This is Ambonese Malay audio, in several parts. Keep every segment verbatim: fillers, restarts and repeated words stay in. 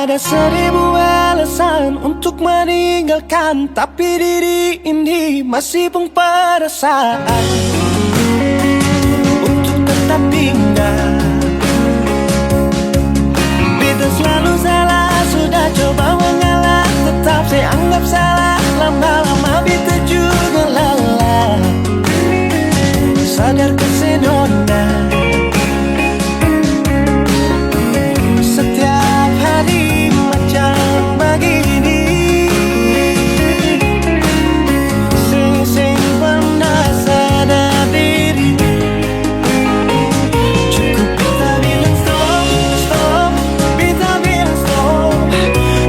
Ada seribu alasan untuk meninggalkan, tapi diri ini masih pung perasaan untuk tetap tinggal. Beta selalu salah, sudah coba mengalah, tetap se anggap salah. Lama-lama beta juga lelah. Sadar ka se nona, setiap hari macam bagini. Seng, seng pernah sadar diri. Cukup beta bilang stop, stop, beta bilang stop.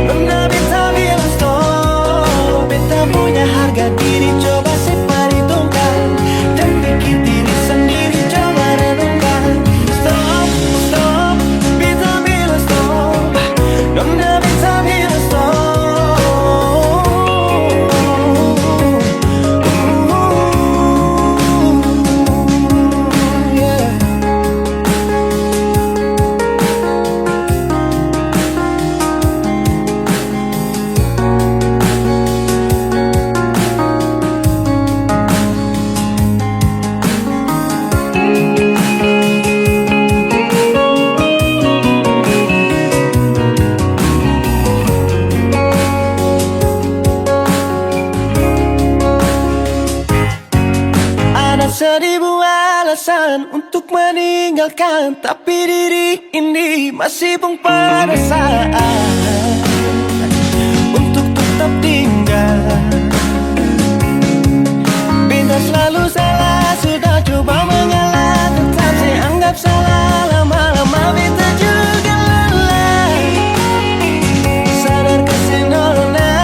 Nona beta bilang stop. Beta punya harga diri coba se perhitungkan. Jang pikir diri sendiri, coba renungkan. Stop, stop, beta bilang stop. Nona beta bilang stop. Yeah. Ada seribu alasan untuk meninggalkan, tapi diri ini masih pung perasaan untuk tetap tinggal. Beta selalu salah, sudah coba mengalah, tetap se anggap salah. Lama-lama beta juga lelah. Sadar ka se nona,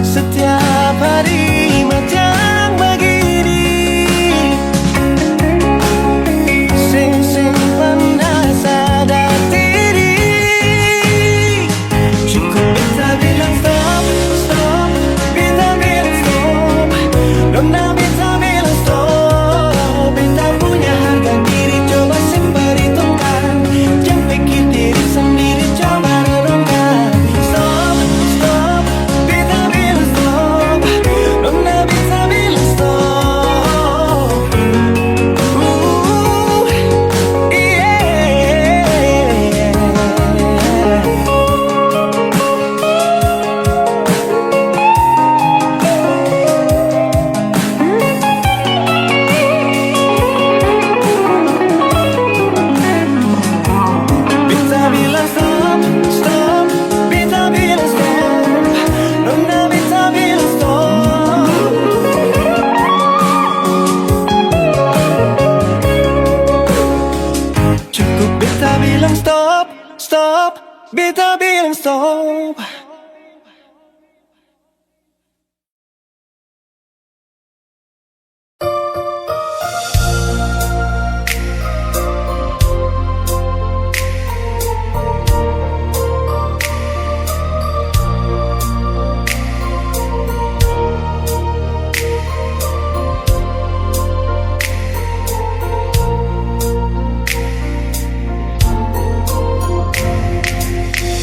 setiap hari macam bagini. Seng, seng pernah sadar diri. Cukup beta bilang stop, stop, beta bilang stop. Nona beta bilang stop. Beta punya harga diri coba se perhitungkan. Jang pikir diri sendiri, coba renungkan. Stop, stop, beta bilang stop. Nona beta bilang stop. Uh, yeah. Beta bilang stop, stop, beta bilang stop. Nona beta bilang stop. Cukup beta bilang stop, stop, beta bilang stop.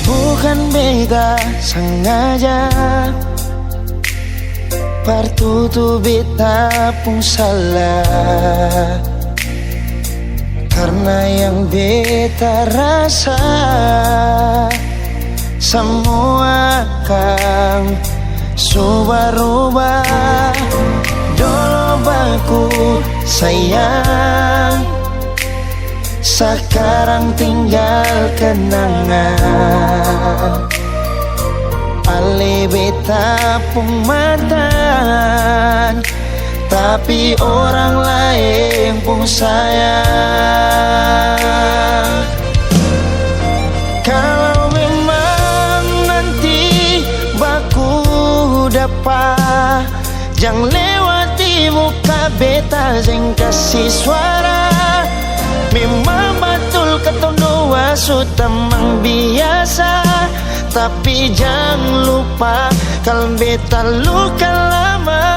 Bukan beta sangaja partutu beta pung salah, karna yang beta rasa samua akang su barubah. Dolo baku sayang, sakarang tinggal kenangan. Ale beta pung mantan, tapi orang laeng pung sayang. Kalau memang nanti baku dapa, jang lewati muka beta deng kasi suara. Memang batul katong dua su tamang biasa, tapi jang lupa kal beta luka lama.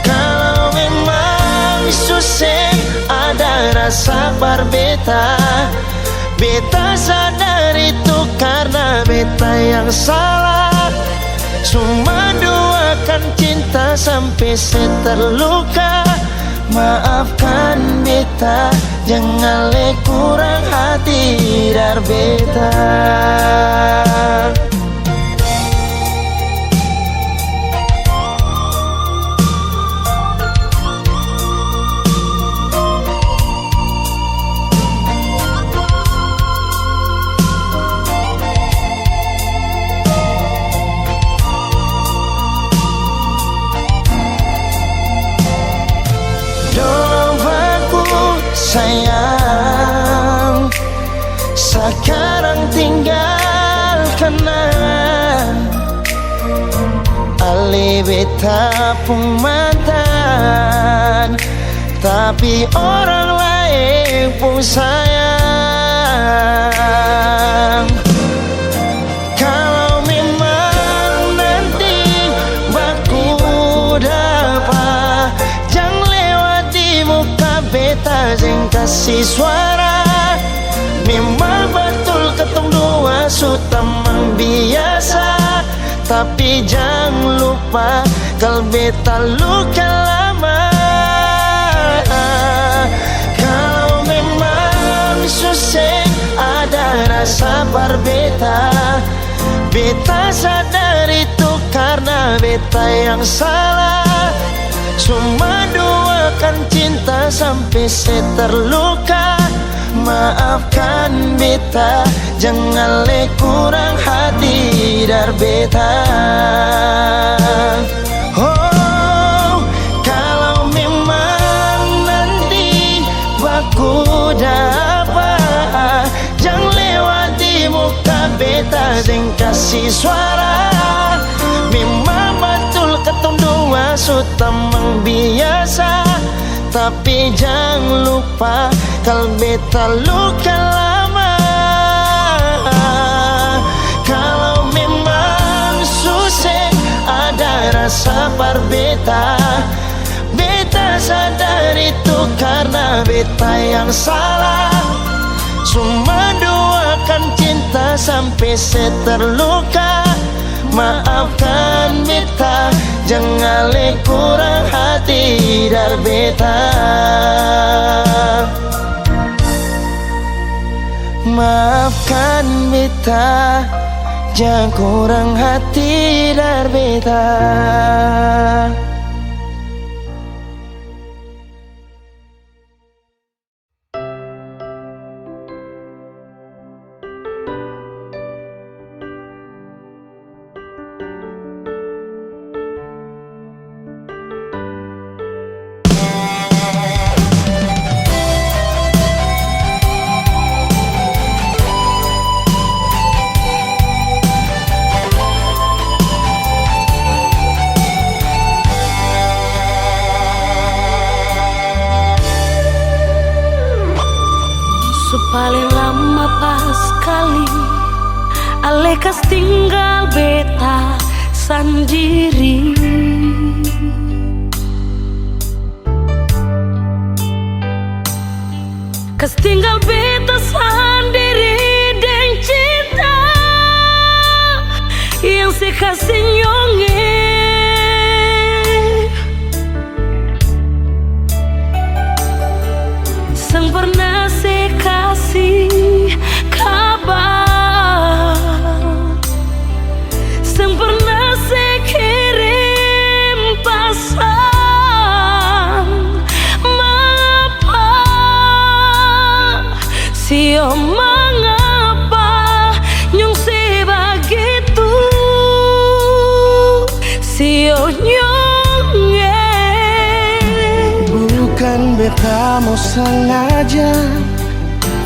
Kalau memang su seng ada Sabar beta, beta sadar itu karna beta yang salah. Su manduakan cinta sampe se terluka. Maafkan beta, jang ale kurang hati dar beta. Dong baku sayang, sakarang tinggal kenang. Ale beta pung mantan, tapi orang laeng pung sayang. Kalo memang nanti baku dapa, jang lewat di muka beta, seng kasi suara. Memang batul katong dua su tamang biasa, tapi jang lupa kal beta luka lama. Kalo memang su seng ada rasa par beta, beta sadar itu karna beta yang salah. Su manduakan cinta sampe se terluka. Maafkan beta, jang ale kurang hati dar beta. Oh, kalo memang nanti baku dapa, jang lewat di muka beta seng kasi suara. Memang batul katong dua su tamang biasa, tapi jang lupa kal beta luka lama. Kalo memang su seng ada rasa par beta, beta sadar itu karna beta yang salah. Su manduakan cinta sampe se terluka. Maafkan beta, jang ale kurang hati dar beta. Maafkan beta, jang kurang hati dar beta. Su paleng lama paskali ale kas tinggal beta sandiri. Kas tinggal beta sandiri deng cinta yang se kasi nyonge. Seng pernah se kasi kabar. Seng pernah se kirim pasan. Mangapa, sio mangapa nyong se bagitu, sio nyong e? Bukan beta mo sangaja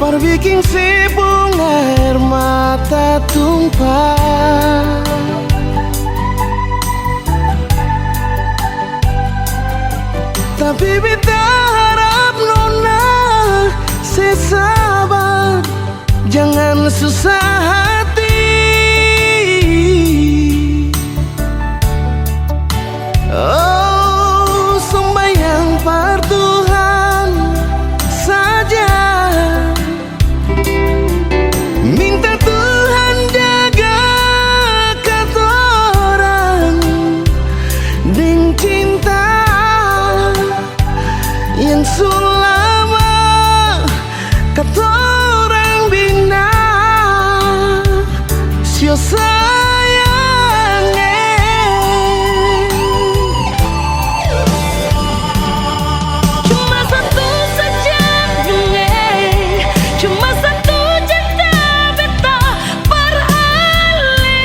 par biking se pung aer mata tumpah. Tapi beta harap nona se sabar, jangan susah hati. Oh, sumbayang par Tuhan, saja Torang bina sio sayang, eh. Cuma satu saja, eh. Cuma satu cinta beta beralih.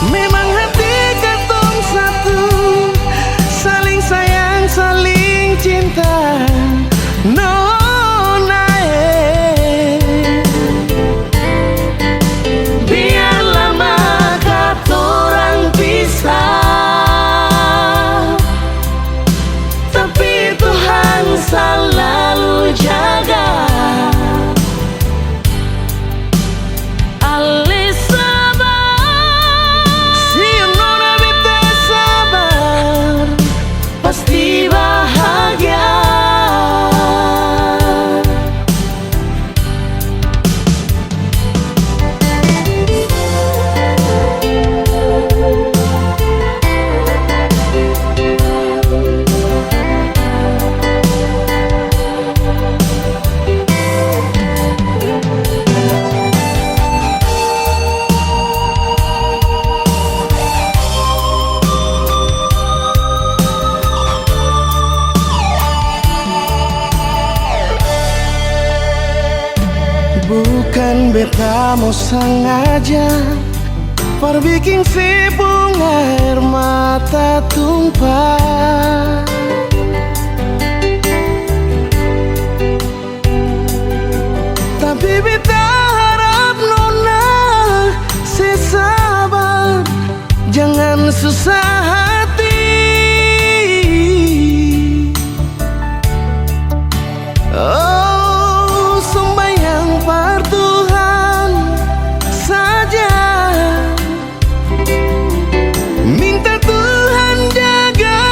Memang hati katong satu, saling sayang, saling cinta, nona e. Biar lama katorang pisah, tapi Tuhan salalu jaga. Ale sabar. Sio nona beta sabar, pasti bahagia. Bukan beta mo sangaja par biking se pung aer mata tumpah. Tapi beta harap nona se sabar, jangan susah hati. Oh, sumbayang par Tuhan saja. Minta Tuhan jaga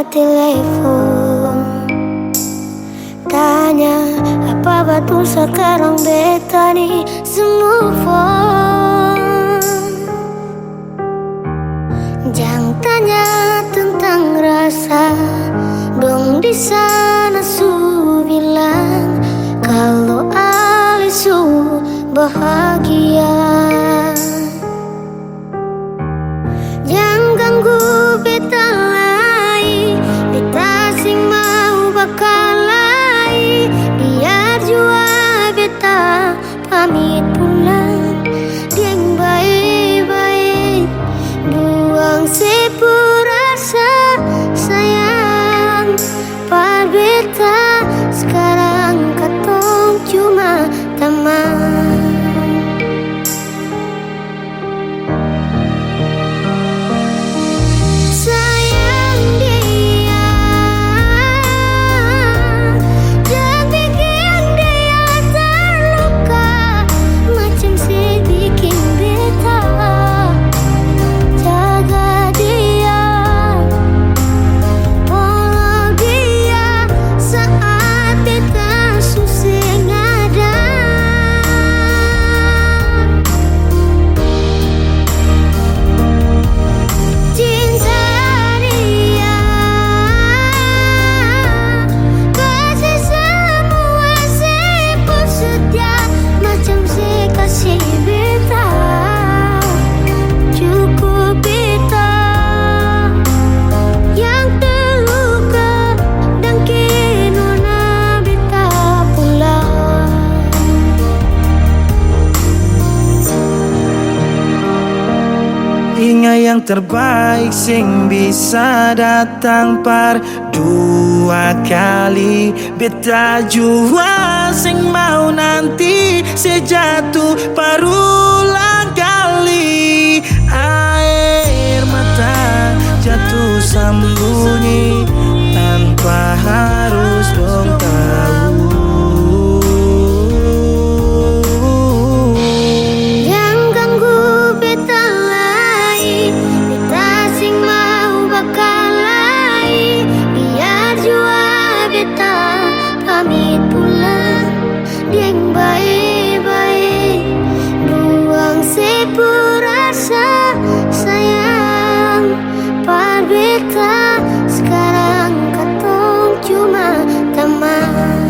telepon. Tanya, apa batul sakarang beta ni su move on? Jang tanya tentang rasa, dong di sana su bilang kalo Ale su bahagia. Jang ganggu beta lai, beta seng mau bakalae, biar jua beta pamit pulang deng bae-bae. Buang se pu rasa sayang par beta, skarang katong cuma tamang. Sayang dia, jang biking dia terluka, macam se biking beta. Jaga dia, polo dia, saat beta su seng ada. Cinta dia, kasi samua se pu setia, macam se kasi beta. Cukup beta yang terluka, dang ke nona beta pulang. Inga, yang terbaik seng bisa datang par dua kali. Beta jua seng mau nanti se jatuh parulang kali. Aer mata jatuh sambunyi tanpa harus dong tau. Jang ganggu beta lai, beta seng mau bakalae, biar jua beta pamit pulang deng bae-bae. Buang se pu rasa sayang par beta, skarang katong cuma tamang.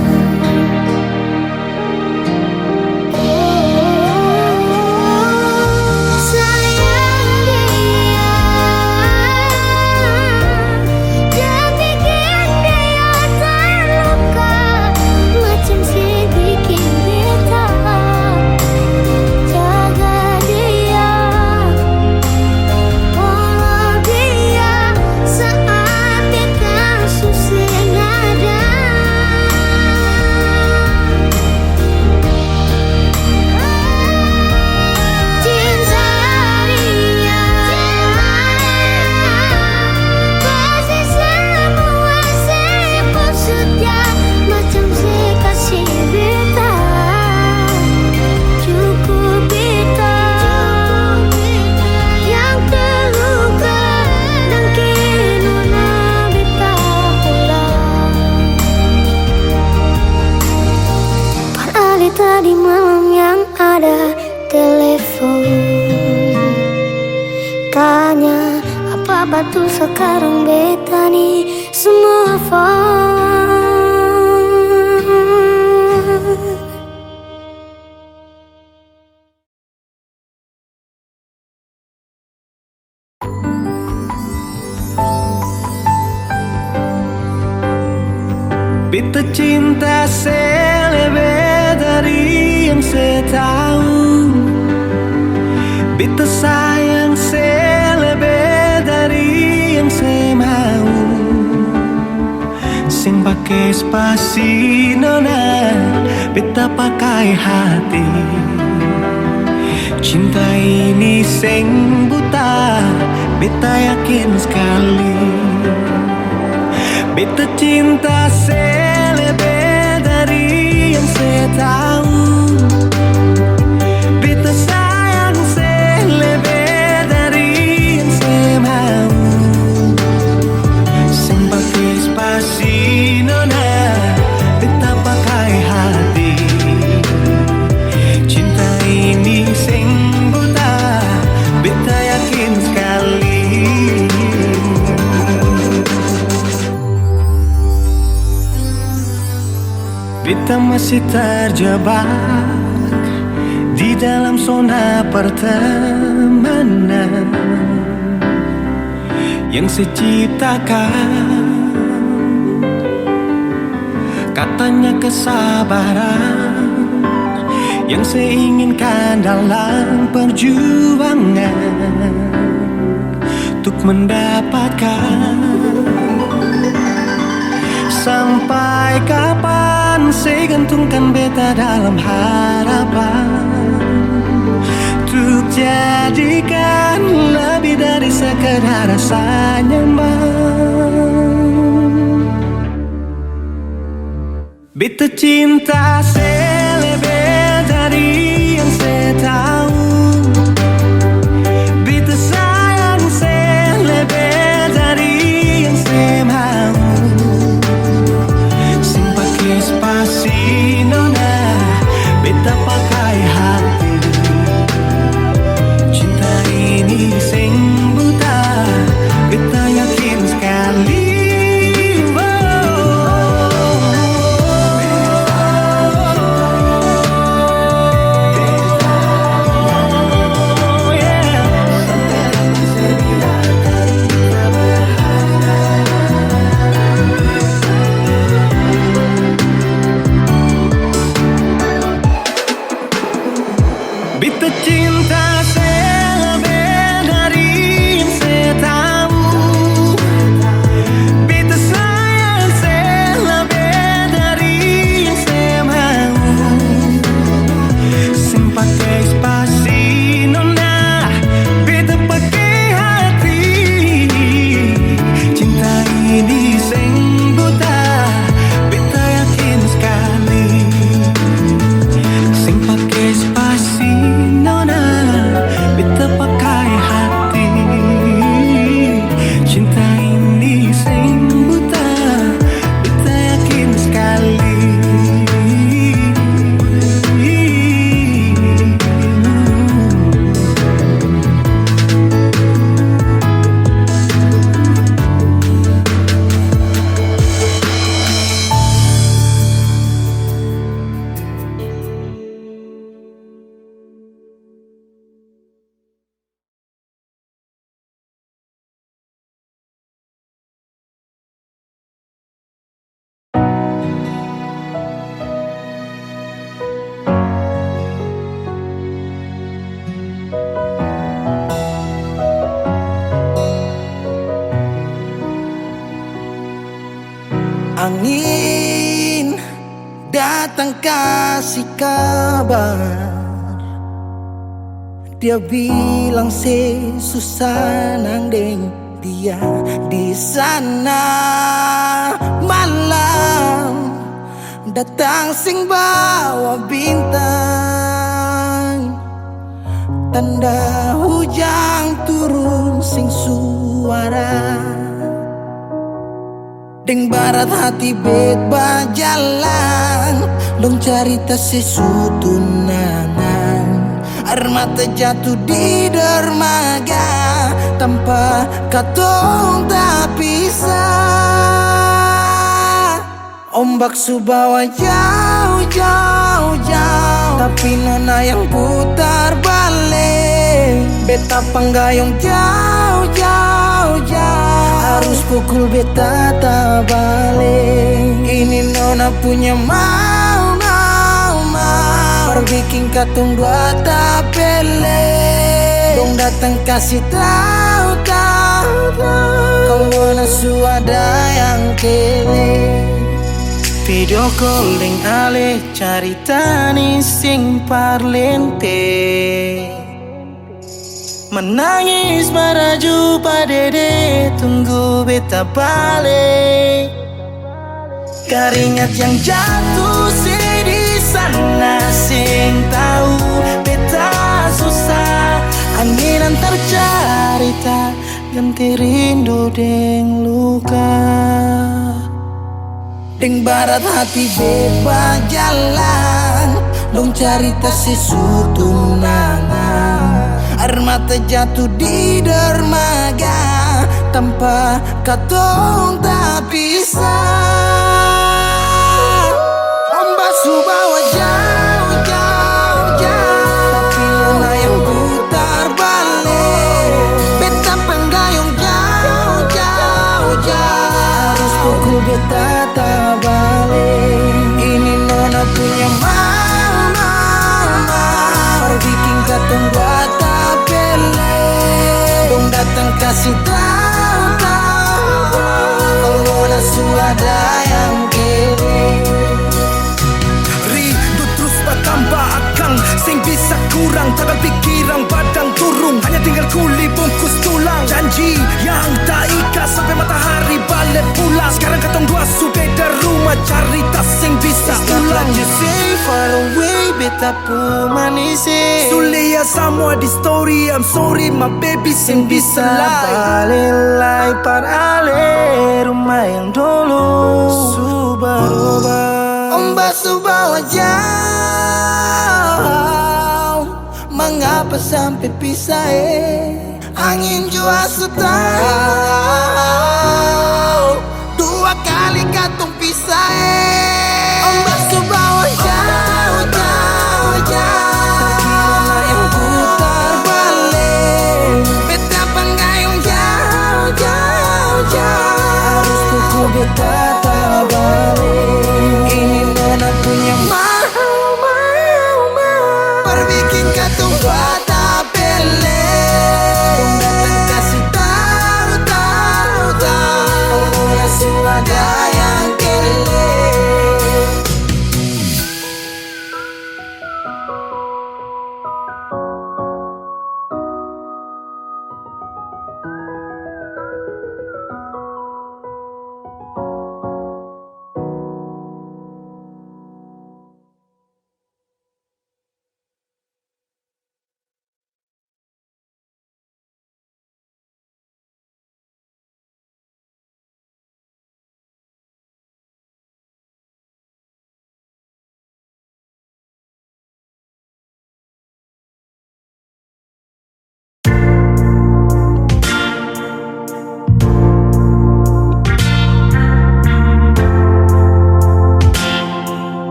Sayang dia, jang biking dia terluka, macam se biking beta. Jaga dia, polo dia, saat beta su seng ada. Cinta dia, kasi samua se pu setia, macam se kasi beta. Cukup beta yang terluka, dang ke nona beta pulang. Par Ale tadi malam yang ada telepon, tanya apa batul sakarang beta ni su move on. Beta cinta se lebe dari yang se tau. Beta sayang se lebe dari yang se mau. Seng pake spasi nona, beta pakai hati. Cinta ini seng buta, beta yakin skali. Beta cinta se lebe dari yang se tau. Beta sayang se lebe dari yang se mau. Seng pake Kita masih terjebak di dalam zona pertemanan yang se ciptakan. Katanya kesabaran yang se inginkan dalam perjuangan untuk mendapatkan. Sampai kapan se gantungkan beta dalam harapan untuk jadikan lebih dari sekedar rasa nyaman. Beta cinta se lebe dari yang se tau. Beta sayang se lebe dari yang se mau. Seng pake spasi nona, beta pakai hati. Cinta ini seng buta, beta yakin skali. Beta cinta se lebe dari yang se tau. Beta sayang se lebe dari yang se mau. Seng pake spasi nona, beta pake hati. Cinta ini seng buta, beta yakin skali. Seng pake spasi nona, beta pakai hati. Cinta ini seng buta, beta yakin skali. Angin datang kasi kabar, dia bilang se su sanang deng dia di sana. Malam datang seng bawa bintang, tanda hujang turun seng suara. Deng barat hati bet bajalang, dong carita se su tunangan. Aer mata jatu di dermaga, tampa katong tapisah. Ombak su bawa jauh, jauh, jauh, tapi nona yang putar bale. Beta panggayong jauh, jauh, jauh, arus pukul beta tabale. Ini nona punya mau, mau, mau, par biking katong dua tapele. Dong datang kasi tau, tau, tau, kalu nona su ada yang kele. Video call deng ale, carita ni seng parlente. Manangis maraju pa dede, tunggu beta bale. Karingat yang jatuh se di sana, seng tau beta susah. Angin antar carita, ganti rindu deng luka. Deng barat hati bet bajalang, dong carita se su tunangan. Aer mata jatuh di dermaga, tampa katong tapisah. Ombak Su bawa jauh, jauh, jauh. Tapi nona yang putar bale. Beta panggayung jauh, jauh, jauh. Harus pukul beta tabale. Ini nona punya mau, mau, mau. Bikin katong dua tapele. Dong datang kasi tau, tau, tau. Kalo nona su ada yang kele. Rindu trus batamba akang, seng bisa kurang, tagal pikirang badang turung, hanya tinggal kuli bungkus tulang. Janji yang taika sampe matahari bale pulang. Skarang katong dua su beda rumah, carita seng bisa ulang. Seng far away, beta pung manis e. Su lia samua di story, I'm sorry my baby, seng bisa lai. Bale lai par ale rumah yang dolo su baroba. Ombak su bawa jauh, mangapa sampe pisah e? Angin jua su tau, dua kali katong pisah e. Ombak su bawa jauh, jauh, jauh. Tapi nona yang putar bale. Beta panggayung jauh, jauh, jauh. Harus pukul beta tabale. Ini nona punya mau, mau, mau. Par bikin katong dua tapele. Dong datang kasi tau, tau, tau. Nona su ada yang kele.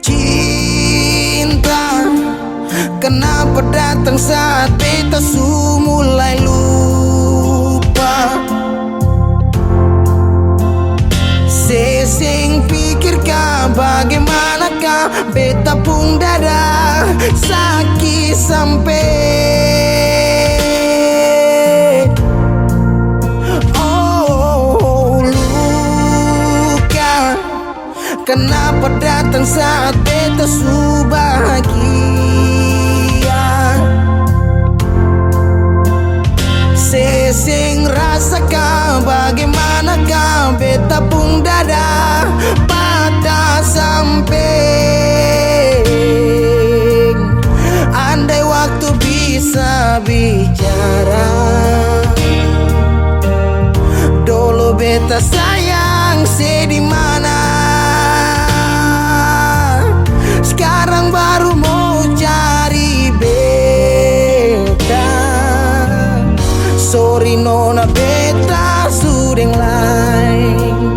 Cinta, kenapa datang saat beta su mulai lupa? Se seng pikir ka bagaimana ka beta pung dada saki sampe. Oh, luka. Kanapa datang saat beta su bahagia? Se seng rasa ka, bagaimana ka beta pung dada patah sampe. Andai waktu bisa bicara, dolo beta sayang se di mana? Skarang baru mo cari beta. Sorry nona, beta su deng laeng.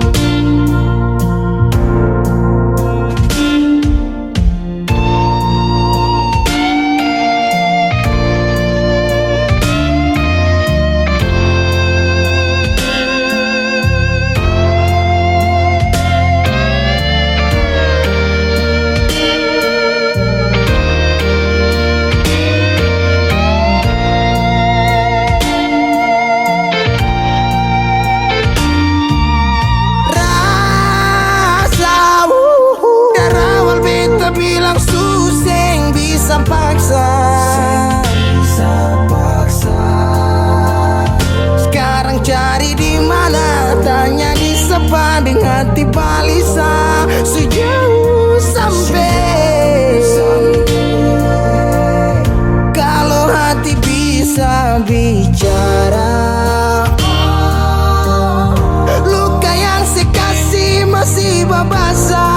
Rasa, uh, dari awal beta bilang su seng bisa paksa. Seng bisa paksa. Skarang cari di mana? Tanya di sapa deng hati balisa. Su jauh sampe. Kalo hati bisa bicara, luka yang se kasi masih babasa.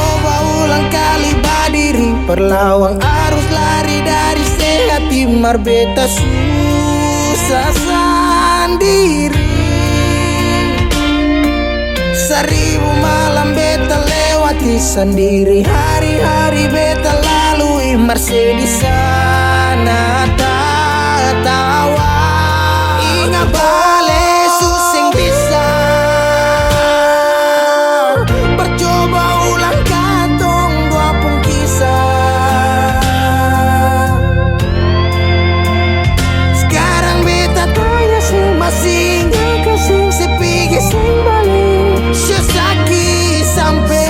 Coba ulang kali badiri, perlawan arus lari dari sehat, mar beta susah sandiri. Saribu malam beta lewati sandiri, hari-hari beta lalui, mar se di sana tatawa. Inga bale su seng bisa, percoba ulang katong dua pung kisah. Skarang beta tanya, se masih inga ka seng? Se pigi seng bale, se saki sampe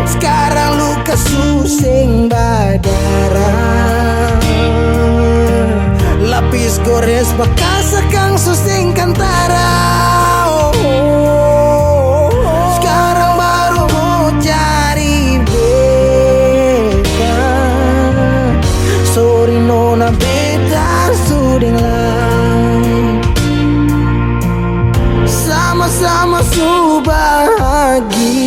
skarang luka su seng badara. Lapis gores bakas akang su seng kantara. Oh, skarang baru mo cari beta. Sori nona, beta su deng lai. Sama-sama su bahagia.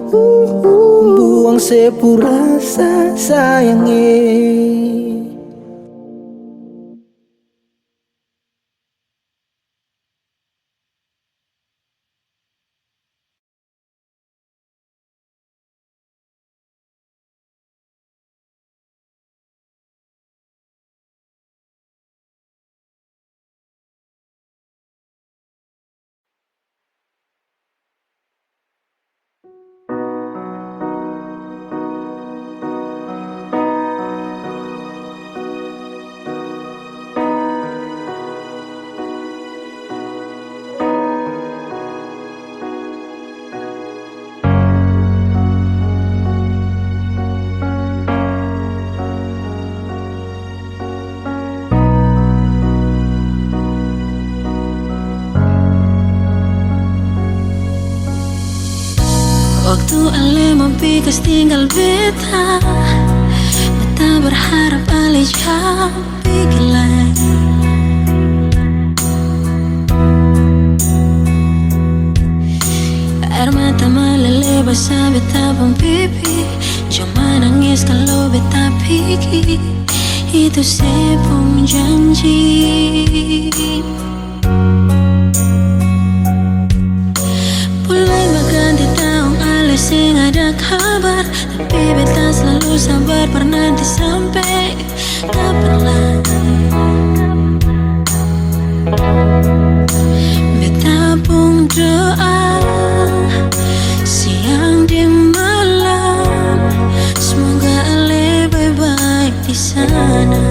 Buang se pung rasa sayang e. Waktu ale mo pi kas tinggal beta, beta berharap ale jang pigi lai. Aer mata malele basa beta pung pipi. Cuma nangis kalo beta pigi, itu se pung janji. Bulan baganti taong ale seng ada kabar, tapi beta slalu sabar par nanti sampe. Kapan lai? Beta pung doa siang deng malam, semoga ale bae-bae di sana.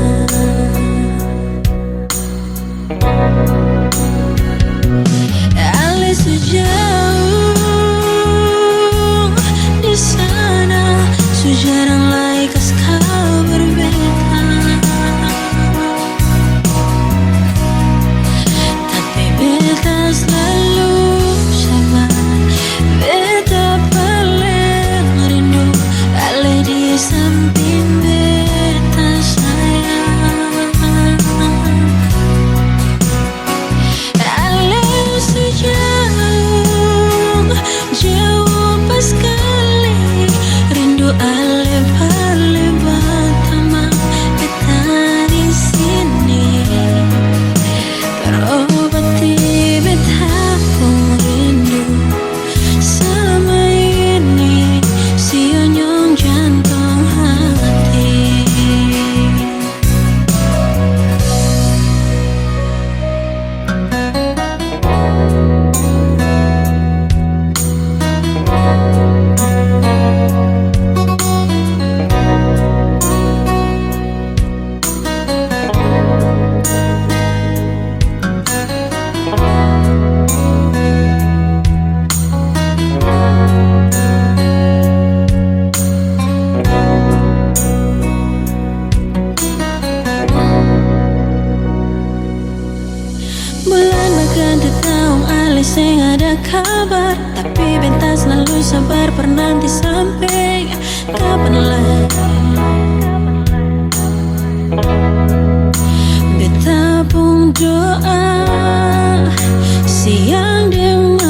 Ale su jauh di sana, su jarang lai kas kabar beta. Tapi beta slalu sabar, beta paleng rindu ale di samping beta sayang. Ale su jauh, jauh paskali. Rindu ale bale batamang beta di sini. Par obati beta pung rindu. Salama ini si onyong jantong hati. Bulan baganti taong ale seng ada kabar, tapi beta slalu sabar par nanti sampe kapan lai. Beta pung doa siang deng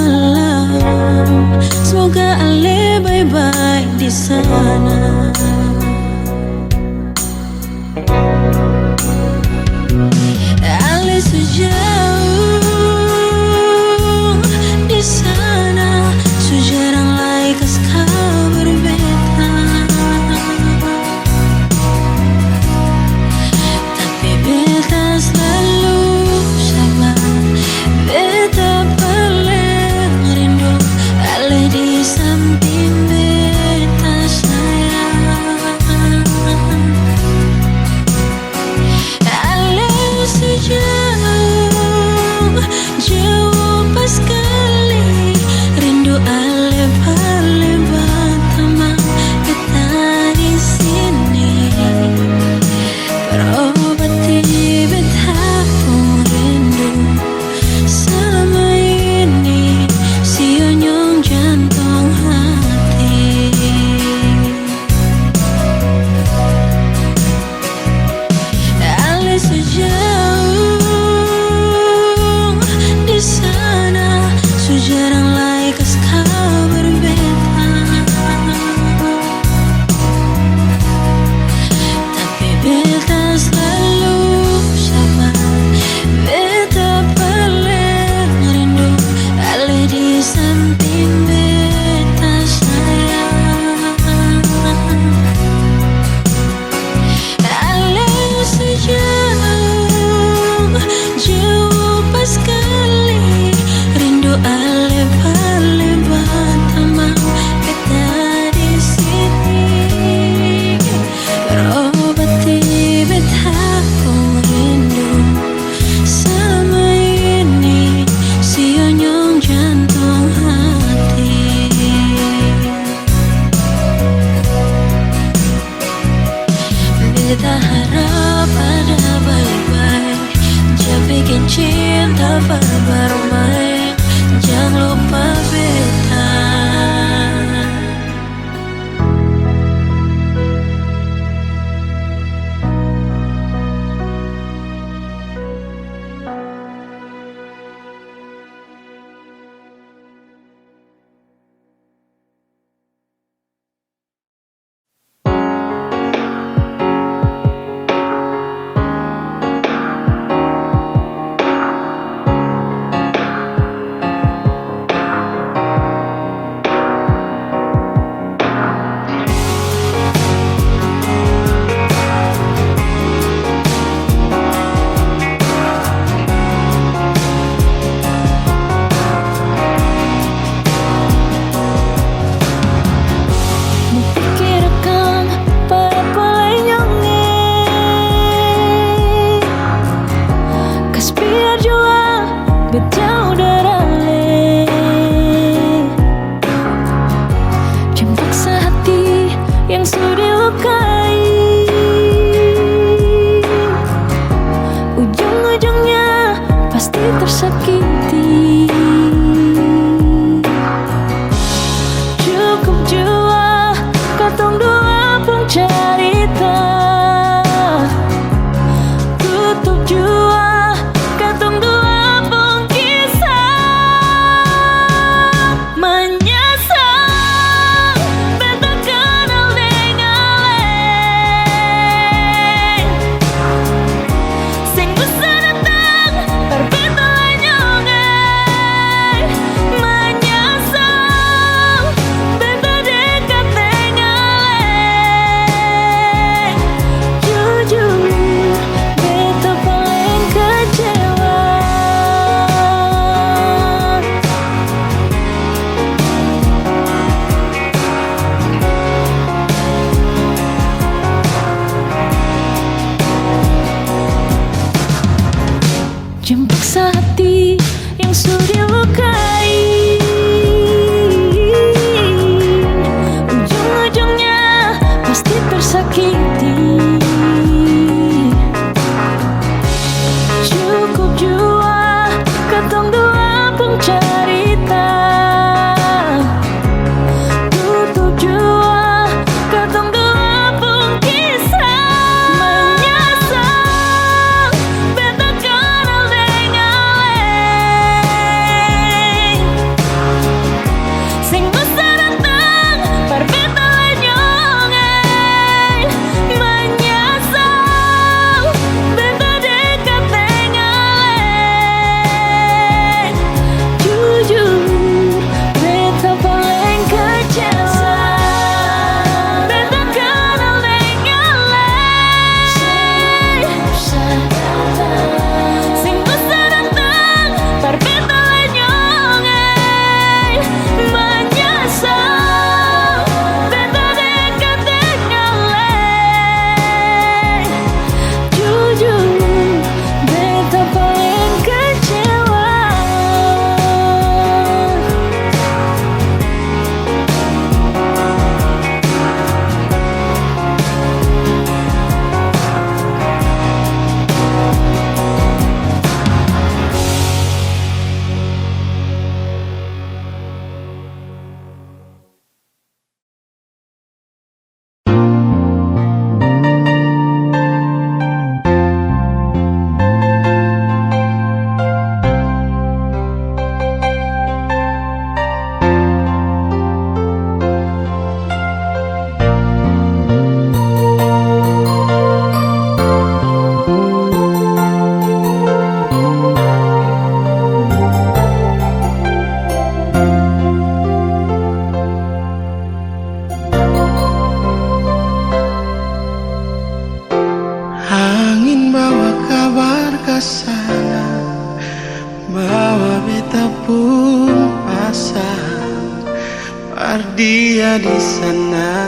Dia di sana,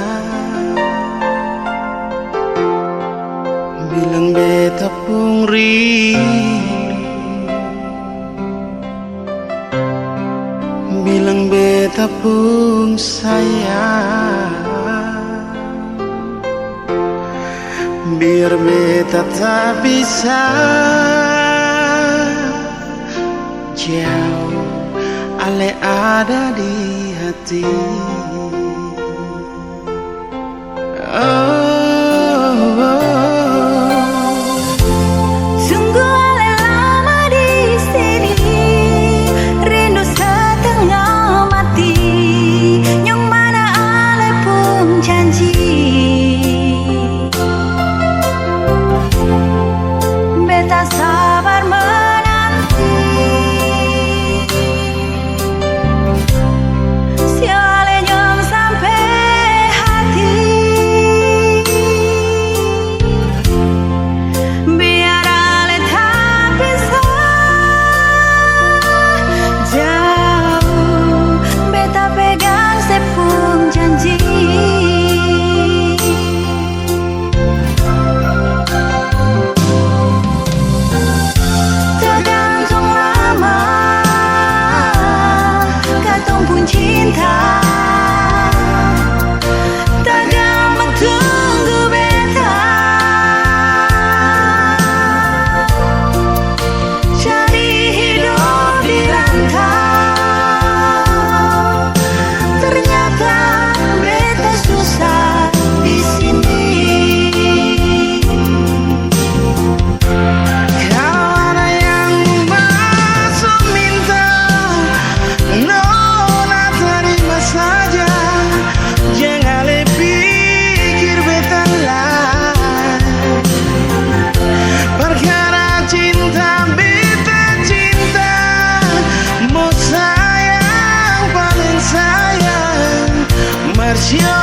bilang beta pung rindu, bilang beta pung sayang, biar beta tak bisa jauh, ale ada di hati. Oh, oh. Sungguh ale lama di sini, rindu setengah mati, nyong mana ale pung janji. Beta sabar menanti. Siang ale nyong sampe hati. Biar ale tapi sa jauh, beta pegang se pung janji. Tergantung lama katong pung cinta, tergantung tunggu beta. Jadi hidup di rantau, ternyata beta susah di sini. Kalo ada yang basu minta, nona tarima saja. Jang ale pikir beta lai. Perkara cinta, beta cinta, mo sayang, paling sayang, mar sio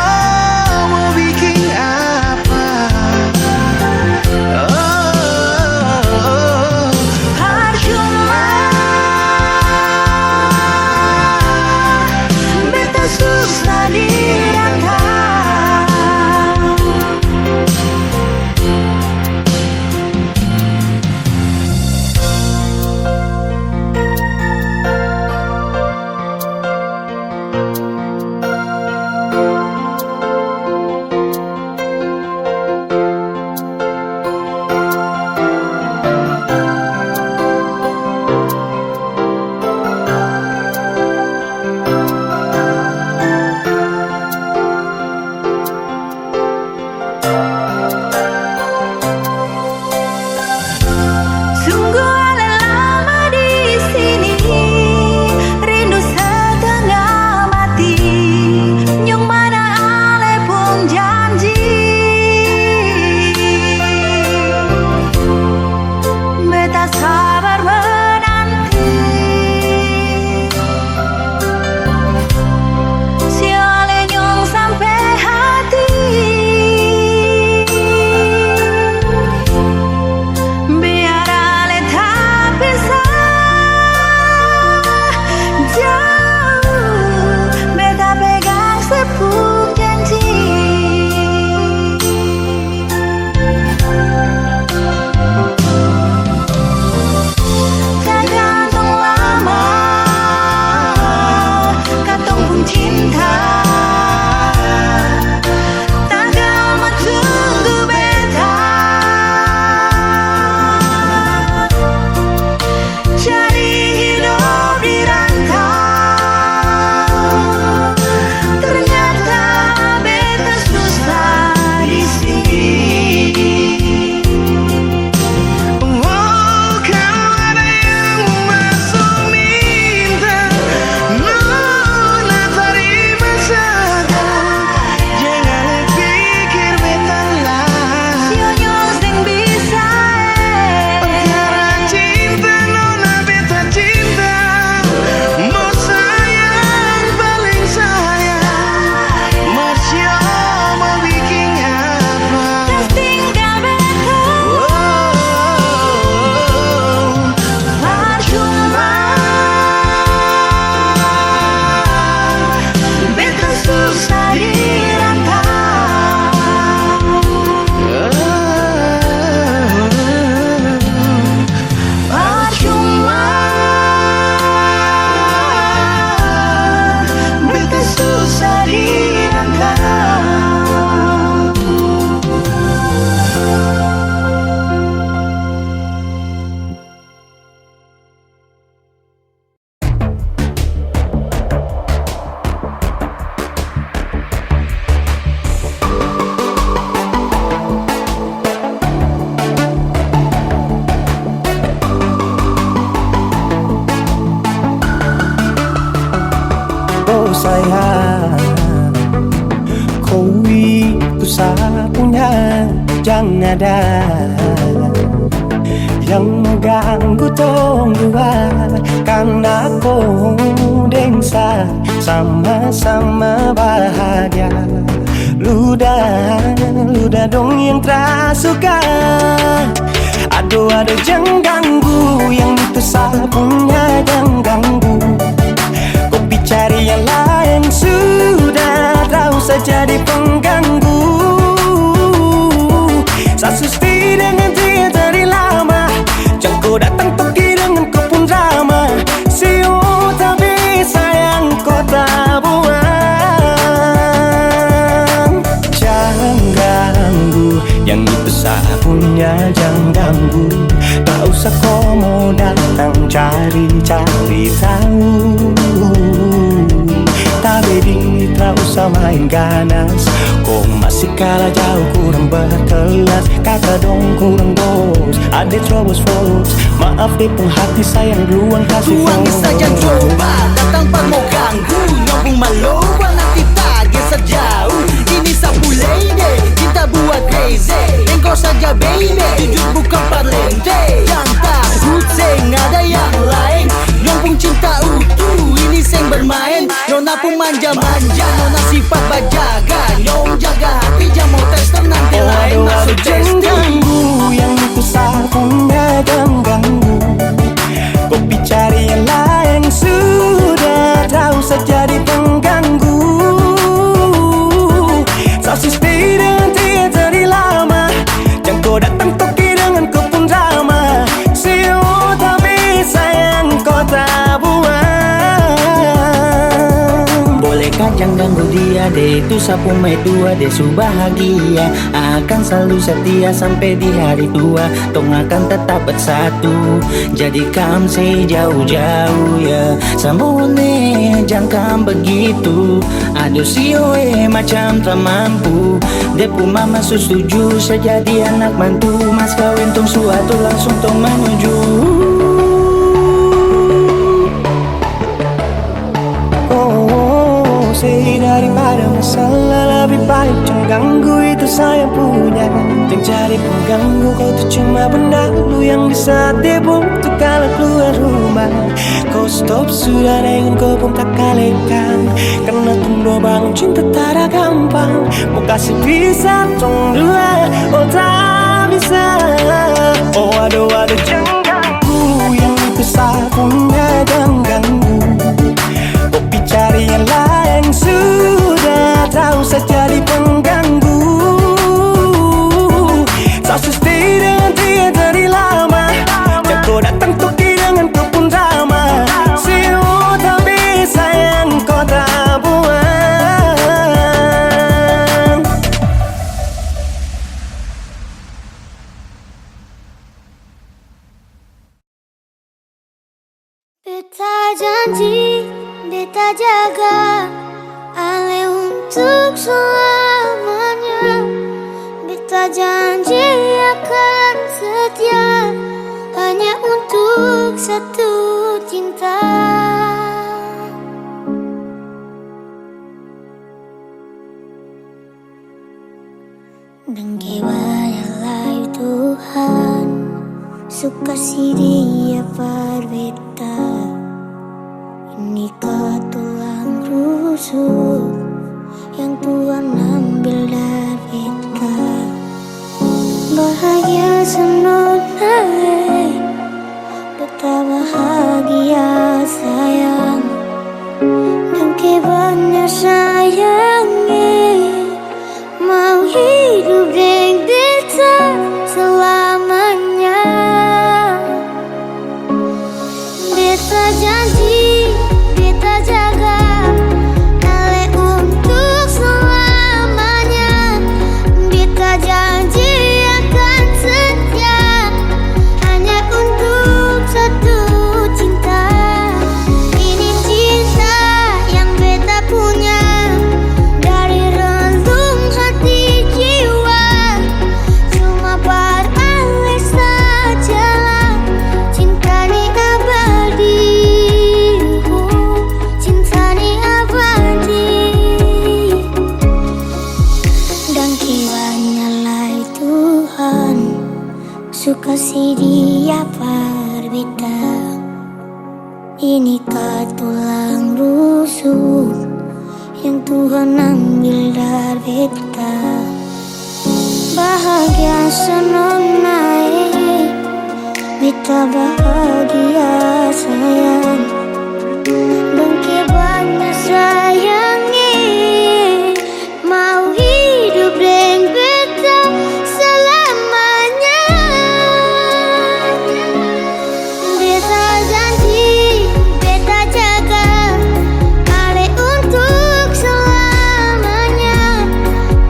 mo biking apa? Oh, oh, oh. Parcuma beta susah di rantau. Sayang, ko itu sa punya, jang ada yang mo ganggu tong dua, karna ko deng sa sama-sama bahagia. Luda, luda dong yang tra suka. Ado, ado, jang ganggu, yang itu sa punya, jang ganggu. Ko pi cari yang laeng sudah, tra usah jadi pengganggu. Sa susti dengan dia dari lama, jang ko datang toki dengan ko pung drama. Si uta bisa yang ko tabuang. Jang ganggu, yang itu sa punya, jang ganggu. Tak usah ko mo datang cari-cari tahu. Tabedeng ni tra usah main ganas. Ko masih kalah jauh, kurang berkelas. Kata dong kurang bos, ade terobos bos. Maaf, de pung hati sayang duluan kasih. Tuang saja coba datang par mo ganggu. Nyong pung malo nanti ta geser jauh. Ini sa pung lady, cinta buat crazy. Engkau saja baby, jujur bukan parlente. Jang takut, seng ada yang lain. Nyong pung cinta utuh, ini seng bermain. Nona pung manja-manja, nona sifat bajaga. Nyong jaga hati, jang mau tes nanti lain masuk testing. Ganggu, yang itu sa punya, jang ganggu. Ko pi cari yang laeng sudah, tra usah jadi pengganggu. Sa su stay dengan dia dari lama. Jang ko datang toki dengan ko pung drama. Si uta bisa yang ko tabuang. Boleh ka jang ganggu dia, dia itu sa pung maitua, dia su bahagia. Akan selalu setia sampe di hari tua. Tong akan tetap bersatu, jadi kam se jauh-jauh, ya. Samone jang kam begitu. Aduh, si oe macam tak mampu. De pu mama su setuju, se jadi anak mantu. Mas kawin tong su atur, langsung tong menuju. Oh, se daripada masalah, lebih baik jang ganggu, itu sa yang punya. Jang cari pengganggu, kau tu cuma benalu yang di saat dia butuh kalo keluar rumah. Kau stop sudah dengan kau pung takalekang, karna tong dua bangun cinta tada gampang. Mo kasi pisah tong dua, oh tak bisa. Oh aduh, aduh, jang ganggu, yang itu sa punya, jang ganggu. Ko pi cari yang laeng sudah, tak usah jadi pengganggu. Sa su stay dengan dia dari lama. Jang ko datang toki dengan ko pung drama. Si uta bisa yang ko tabuang. Beta janji, beta jaga ale untuk selamanya. Beta janji akan setia hanya untuk satu cinta. Dangke banya lai Tuhan su kasi dia par beta. Ini ka tulang rusuk yang Tuhan ambil dari beta. Bahagia sanang e. Beta bahagia sayang, dangke banya sayang e, mau hidup deng beta selamanya. Beta janji, beta jaga ale untuk selamanya. Beta janji akan setia hanya untuk satu cinta. Ini cinta yang beta punya. Sedia par beta, ini ka tulang rusuk yang Tuhan ambil dari beta. Bahagia sanang nae, beta bahagia sayang. Dong ke banya sayang e, mau hidup deng beta salamanya. Beta janji, beta jaga, ale untuk salamanya.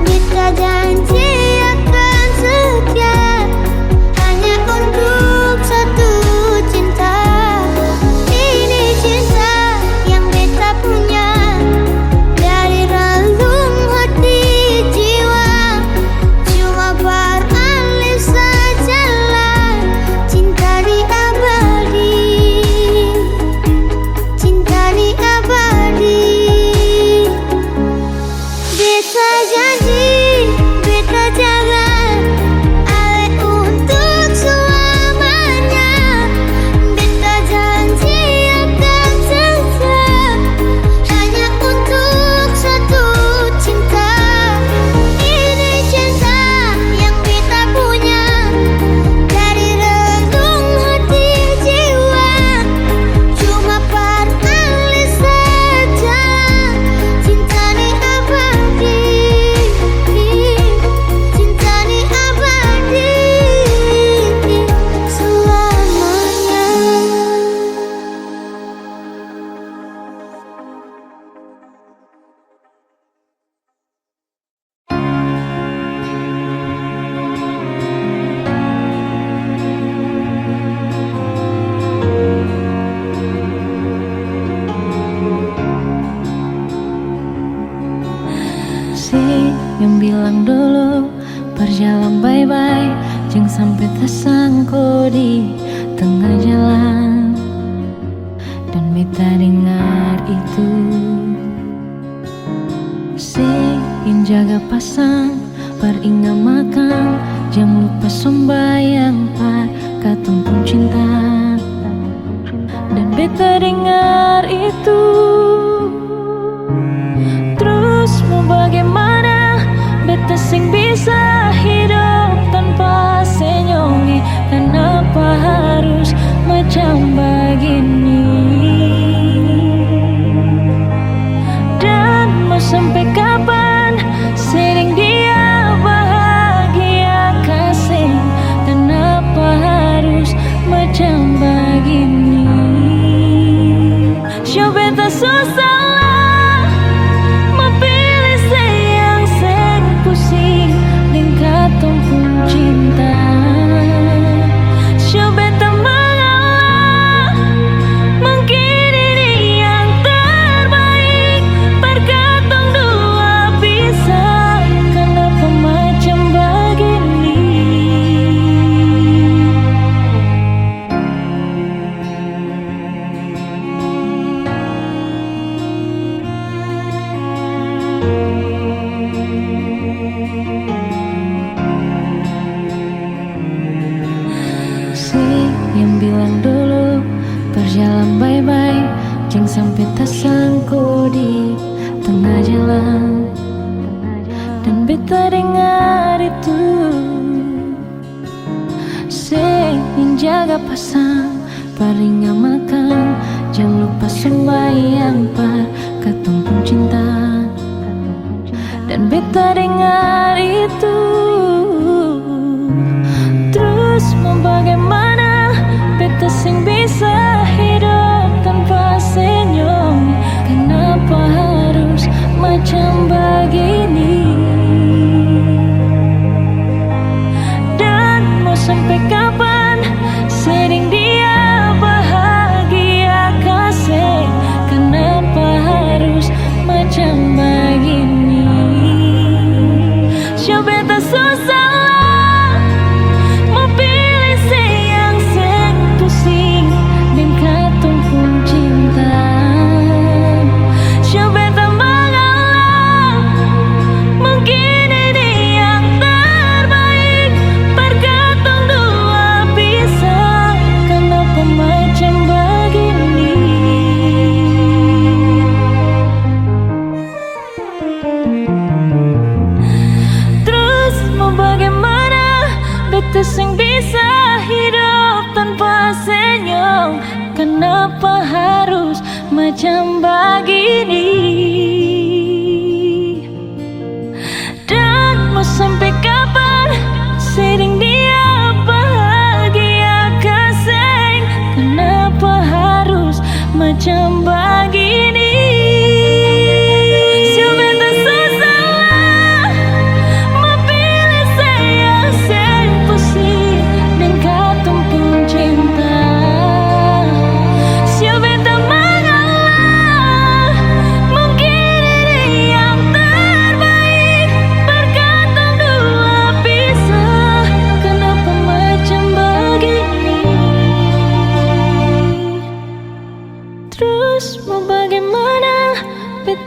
Beta janji akan setia, hanya untuk satu cinta. Ini cinta yang beta punya dari relung hati jiwa. Cuma par ale sajalah, cinta ni abadi, cinta ni abadi. Beta janji, beta jaga, ale untuk selamanya. Beta janji akan setia, hanya untuk satu cinta. Ini cinta yang beta punya dari relung hati jiwa. Cuma par ale saja, cinta ni abadi, cinta ni abadi selamanya. Se yang bilang dolo, par jalan bae-bae, jang sampe tasangko di tenga jalan. Dan beta dengar itu. Se yang jaga pasang, par inga makang, jang lupa sombayang par katong pung cinta. Dan beta dengar itu. Trus mo bagimana, beta seng bisa hidop tanpa senyum ni. Kanapa harus macam bagini? Dan mo sampe kapan se deng dia bahagia ka seng? Kanapa harus macam bagini? Seng beta susah lah, mo pilih se yang seng pusing deng katong pung cinta. Seng beta mengalah, mungkin ini yang terbaik par katong dua bisa. Kanapa macam bagini? Se yang bilang dolo, par jalan bae-bae, jang sampe tasangko di tenga jalan. Dan beta dengar itu. Se yang jaga pasang, par inga makang, jang lupa sombayang par katong pung cinta. Dan beta dengar itu. Trus mo bagimana, beta seng bisa hidop tanpa senyum. Kanapa harus macam bagini? Dan mo sampe kapan se deng dia bahagia ka seng? Kanapa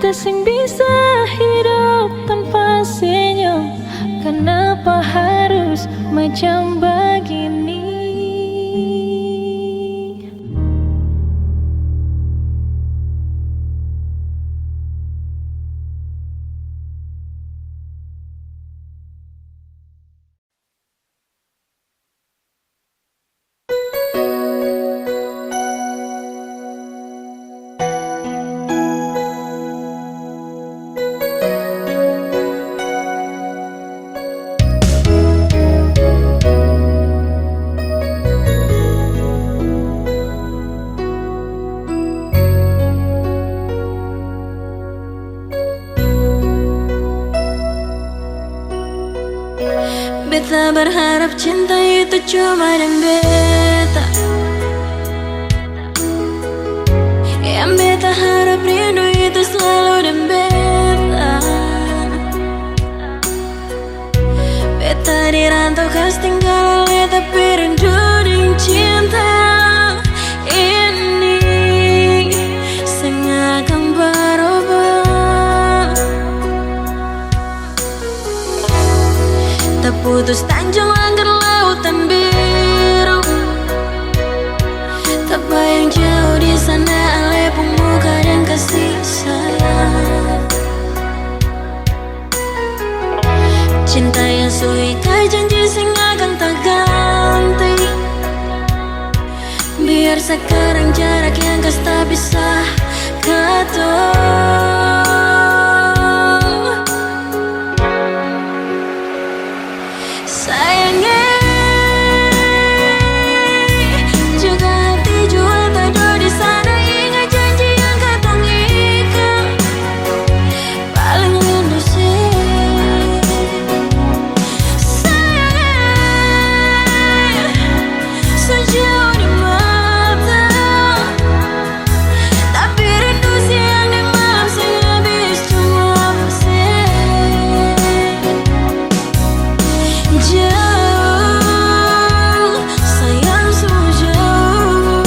Ta seng bisa hidup tanpa senyum, kanapa harus macam bagini? Beta berharap cinta itu cuma deng beta. Yang beta harap rindu itu selalu deng beta. Beta di rantau kas tinggal ale, tapi rindu deng cinta ini seng akan barubah. Taputus tanjung langgar lautan biru, tabayang jauh di sana ale pung muka deng kasih sayang. Cinta yang su ikat janji seng akan taganti. Biar sakarang jarak yang kas tapisah katong. Sayang e, jaga hati jua tado di sana, ingat janji yang katong ikat. Paling rindu se, sayang e, su jauh di mata, tapi rindu siang deng malam seng abis, cuma se jauh. Sayang su jauh,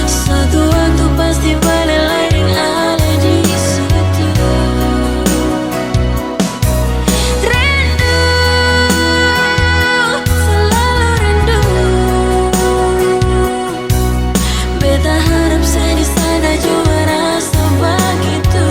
satu waktu pasti bale lai deng ale di situ. Rindu, selalu rindu. Beta harap se di sana jua rasa bagitu.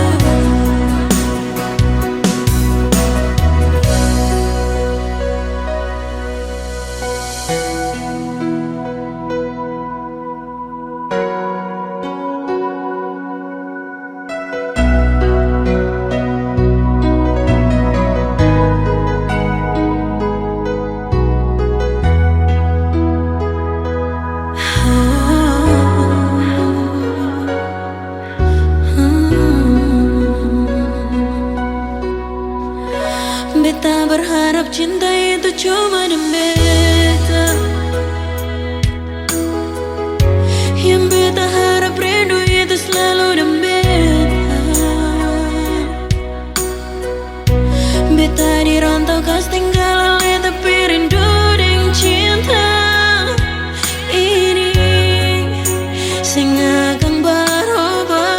Beta berharap cinta itu cuma deng beta. Yang beta harap rindu itu selalu deng beta. Beta di rantau kas tinggal ale, tapi rindu deng cinta ini seng akan barubah.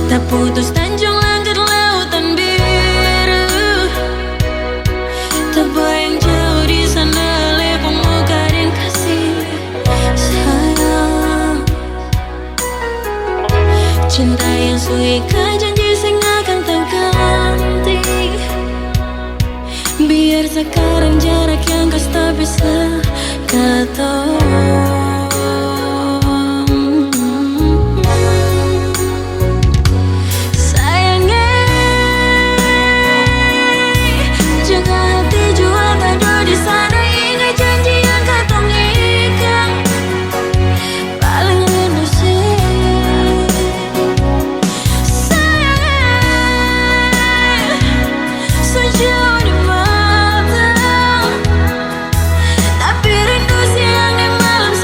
Taputus tanjung langgar lautan biru, tabayang jauh di sana ale pung muka deng kasih sayang. Cinta yang su ikat janji seng akan taganti. Biar sakarang jarak yang kas tapisah katong. Sayang e, jaga hati jua tado di sana, ingat janji yang katong ikat. Paling rindu se, sayang e, su jauh di mata, tapi rindu siang deng malam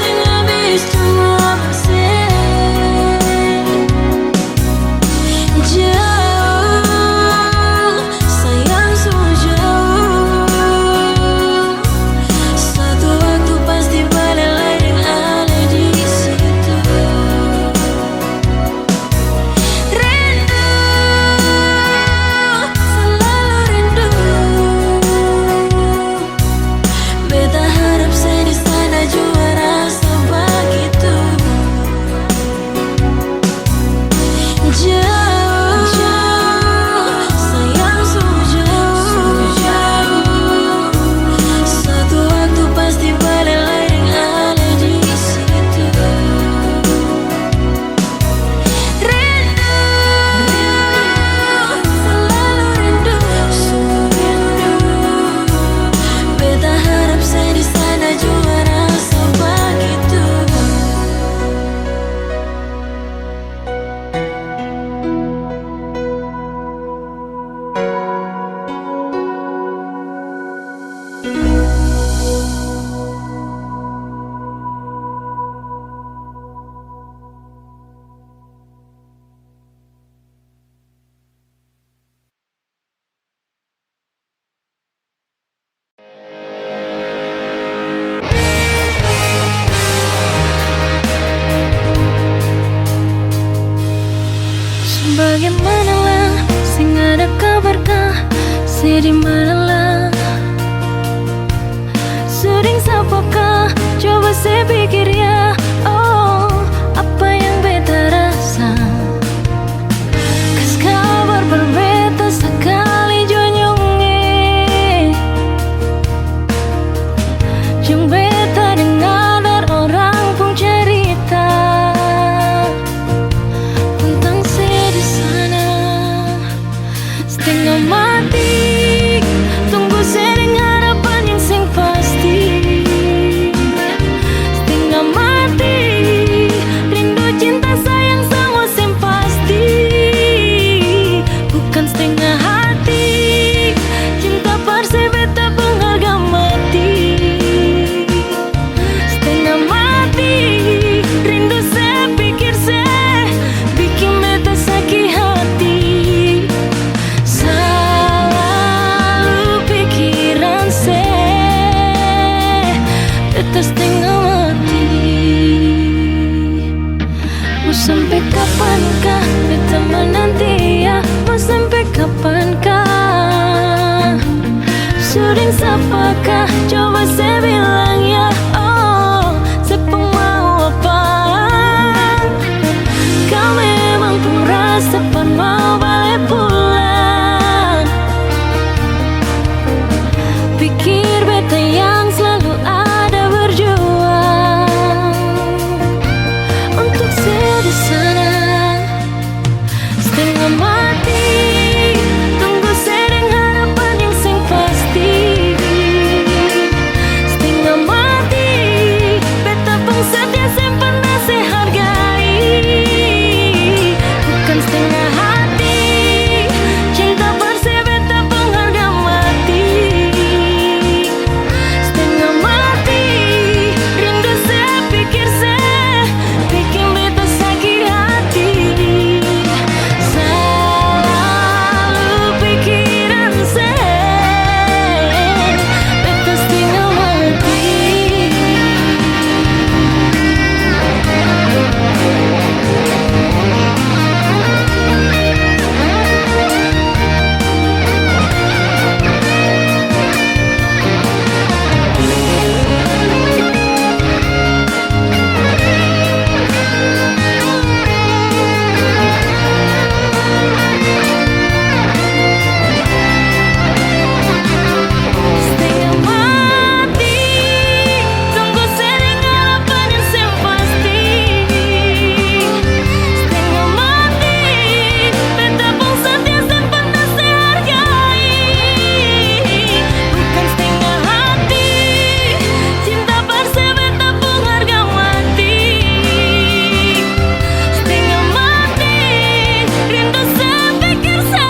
Se di mana la? Su deng sapa ka? Coba se pikir ya. Oh, apa yang beta rasa? Kas kabar par beta sakali jo nyong e. Jang beta dengar orang pung carita tentang se di sana. Stenga mati, tunggu se deng harapan yang seng pasti. Stenga mati, rindu, cinta, sayang, samua seng pasti. Bukan stenga hati, cinta par se beta pung harga mati. Stenga mati, rindu se, pikir se, biking beta saki hati. Salalu pikiran se, beta stenga mati. Mo sampe kapan ka beta mananti ya? Mo sampe kapan ka? Su deng sapa ka? Coba se bilang ya. Oh, se pung mau apa? Ka memang pung rasa pan mau bale pulang. Pikir beta yang slalu ada berjuang untuk se di sana. Stenga mati, tunggu se deng harapan yang seng pasti. Stenga mati, beta pung setia seng parna se hargai. Bukan stenga hati, cinta par se beta pung harga mati. Stenga mati, rindu se, pikir se, biking beta saki hati. Salalu pikiran se, beta stenga mati. Stenga mati, tunggu se deng harapan yang seng pasti. Stenga mati, beta pung setia seng parna se hargai. Bukan stenga hati, cinta par se beta pung harga mati. Stenga mati, rindu se, pikir se,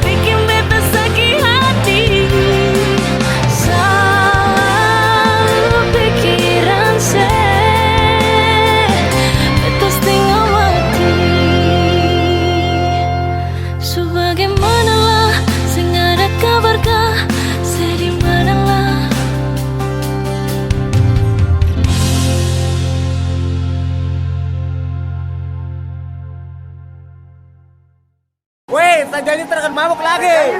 biking beta saki hati. Salalu pikiran se, beta stenga mati. Su bagimana la, seng ada kabar ka, se di mana la? Weh, Sajanji Tarakan Mabuk lagi.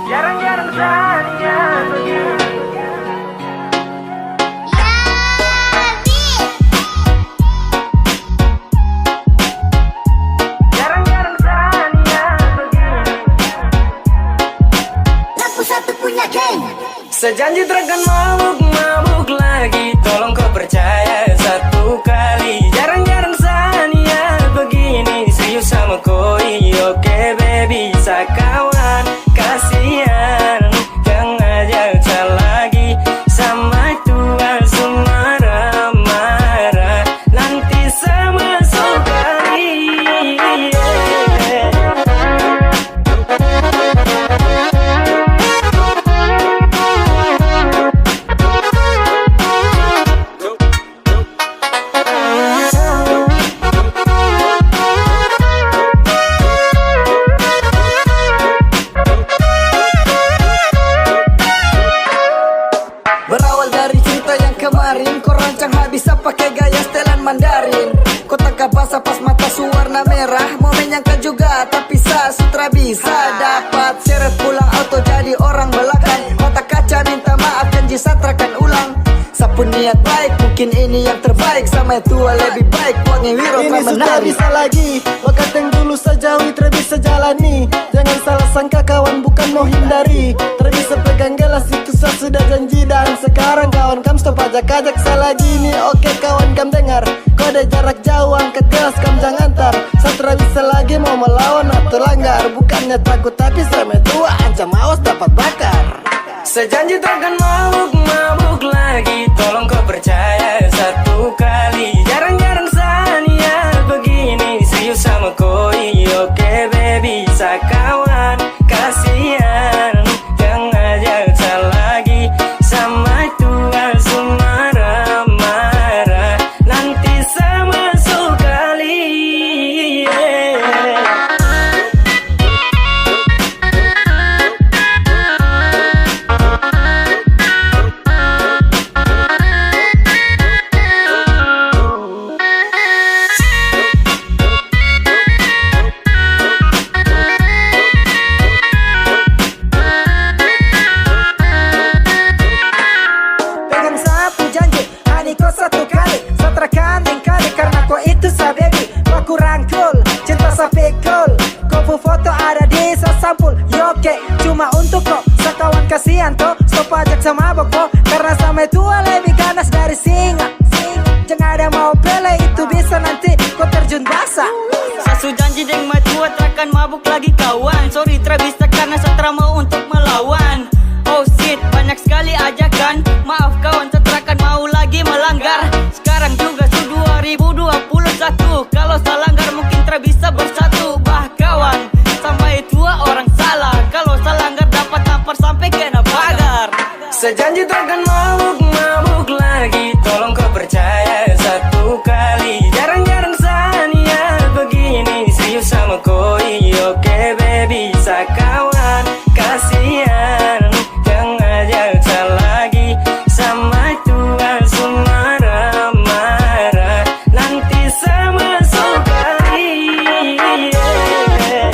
Jarang-jarang saja begini. Jarang-jarang saja begini. Lapu satu punya geng. Sajanji Tarakan Mabuk, mabuk lagi. Tolong ko percaya satu kali. Jarang-jarang sania begini. Serius sama koi, oke, baby, sakawan. Kasian, jang ajak sa lagi. Sama tua su marah-marah. Nanti sama so kali. Berawal dari cerita yang kemarin, ko rancang habis sa pake gaya setelan Mandarin. Ko tangka basa pas mata su warna merah, mo menyangkal juga, tapi sa su tra bisa. Dapat seret pulang auto jadi orang balakang. Mata kaca minta maaf, janji sa tra akan ulang. Sa pung niat baik, mungkin ini yang terbaik. Sama yang tua lebih baik, uang yang wiro tra menarik. Ini su tra bisa lagi, waktu yang dulu sa jauhi tra bisa jalani. Jangan salah sangka kawan, bukan mau hindari. Tra bisa pegang gelas, itu sa sudah janji. Dan sekarang kawan kam stop ajak-ajak sa lagi ni. Oke kawan kam dengar, kode jarak jauh, angkat gelas kam jang antar. Sa tra bisa lagi mau melawan atau langgar. Bukannya takut tapi sa metua, ancam awas dapat bakar. Sa janji takkan mabuk-mabuk lagi, tolong ko percaya satu kali. Jarang-jarang sa niat begini, serius sama koi, oke baby, sa kawan, kasihan, jang ajak sa lagi, sampai tua su marah-marah. Nanti sa masuk kali, yeah. Pegang sa pu janji, Ani ko satu kali, sa tra akan ingkari, karna ko itu sa baby. Baku rangkul, cinta sa pikul, ko pu foto ada di sa sampul. Yoke, cuma untuk ko, sa kawan kasihan to. Stop ajak sa mabok ko, karna sa metua lebih ganas dari singa. Jang ada mau pele, itu bisa nanti ko terjun basa. Sa su janji deng metua tra akan mabuk lagi kawan. Sorry tra bisa karna sa tra mau untuk melawan. Oh shit, banyak skali ajakan. Maaf kawan, sa tra akan mau lagi melanggar. Skarang juga su dua ribu dua puluh satu. Kalo sa langgar mungkin tra bisa bersatu. Bah kawan, sampai tua orang salah. Kalo sa langgar dapa tampar sampe kena pagar. Sa janji tra akan mabuk-mabuk lagi. Tolong ko percaya satu kali. Jarang-jarang sa niat begini. Serius sama koi, oke baby, sa kawan. Kasihan, jang ajak sa lagi, sampai tua su marah-marah, nanti sa masuk kali, yeah.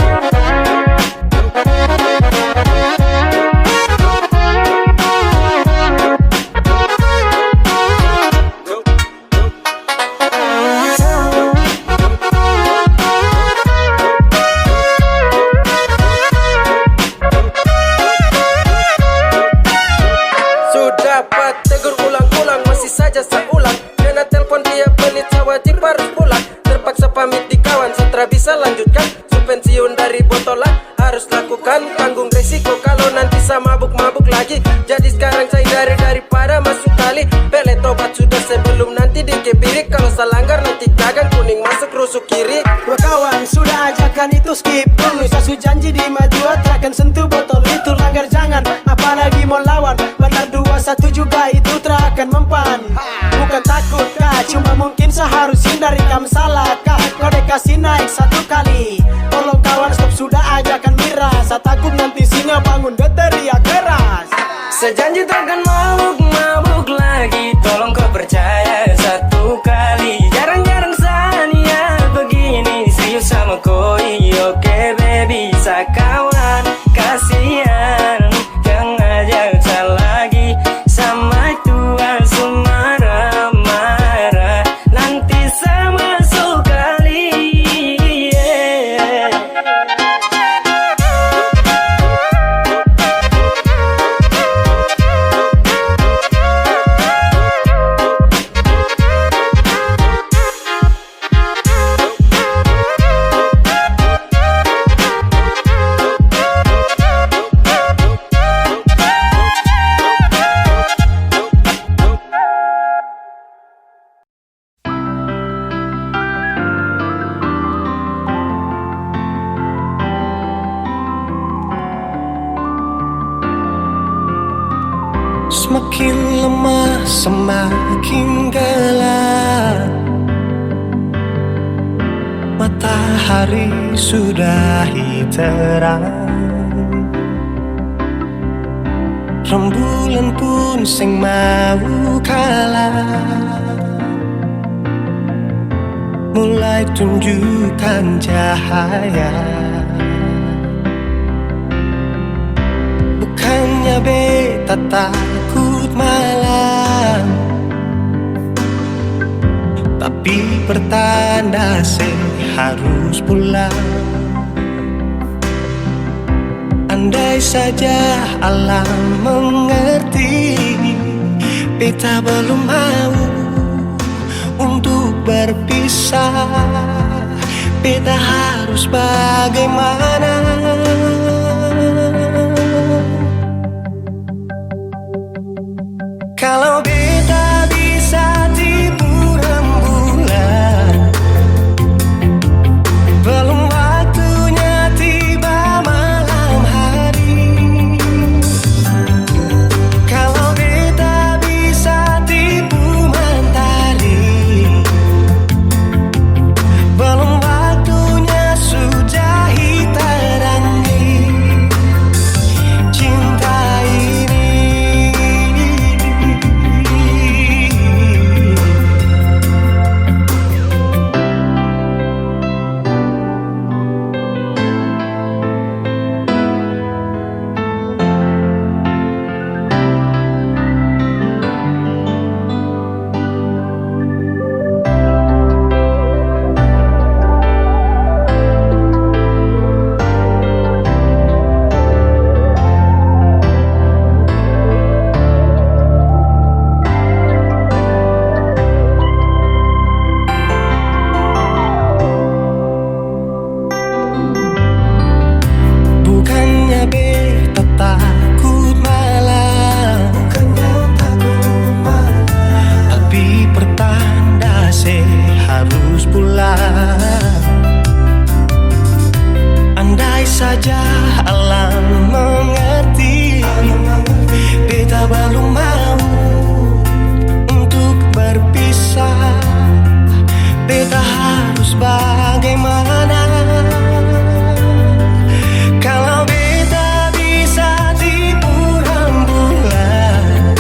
Su dapa tegur ulang-ulang, masih saja sa ulang. Kena telpon tiap menit, sa wajib harus pulang. Terpaksa pamit di kawan, sa tra bisa lanjutkan. Su pensiun dari botol lah, harus lakukan, tanggung resiko kalo nanti sa mabuk-mabuk lagi. Jadi skarang sa hindari daripada masuk kali. Pele tobat sudah sebelum nanti dikebiri. Kalo sa langgar nanti gagang, kuning masuk rusuk kiri. Wah kawan, sudah ajakan itu skip dulu. Sa su janji di metua, tra akan sentuh botol itu. Langgar jangan, apalagi mo lawan. Batar dua satu juga itu tra akan mempan. Bukan takut ka, cuma mungkin sa harus hindari kam salah ka. Kode kasi naik satu kali. Tolong kawan stop sudah ajakan miras. Sa takut nanti singa bangun, dia teriak keras. Sa janji takkan mabuk-mabuk lagi. Tolong ko percaya satu kali. Jarang-jarang sa niat begini. Serius sama koi, oke baby, sa kawan. Kasihan, jang ajak sa lagi, sampai tua su marah-marah, nanti sa masuk kali, yeah. Semakin lemah, semakin gelap. Matahari sudah terang. Rembulan pun seng mau kalah. mulai tunjukkan cahaya. Bukannya beta takut malam, tapi pertanda se harus pulang. Andai saja alam mengerti, beta belum mau untuk berpisah. Beta harus bagaimana? Kalau beta bisa tipu rembulan, belum waktunya tiba malam hari. Kalau beta bisa tipu mentari, belum waktunya sudah hitarangi cinta ini. Bukannya beta takut malam, bukannya takut malam, tapi pertanda se harus pulang. Andai saja alam mengerti, beta balum mau untuk berpisah. Beta harus bagaimana? Kalau beta bisa tipu rembulan,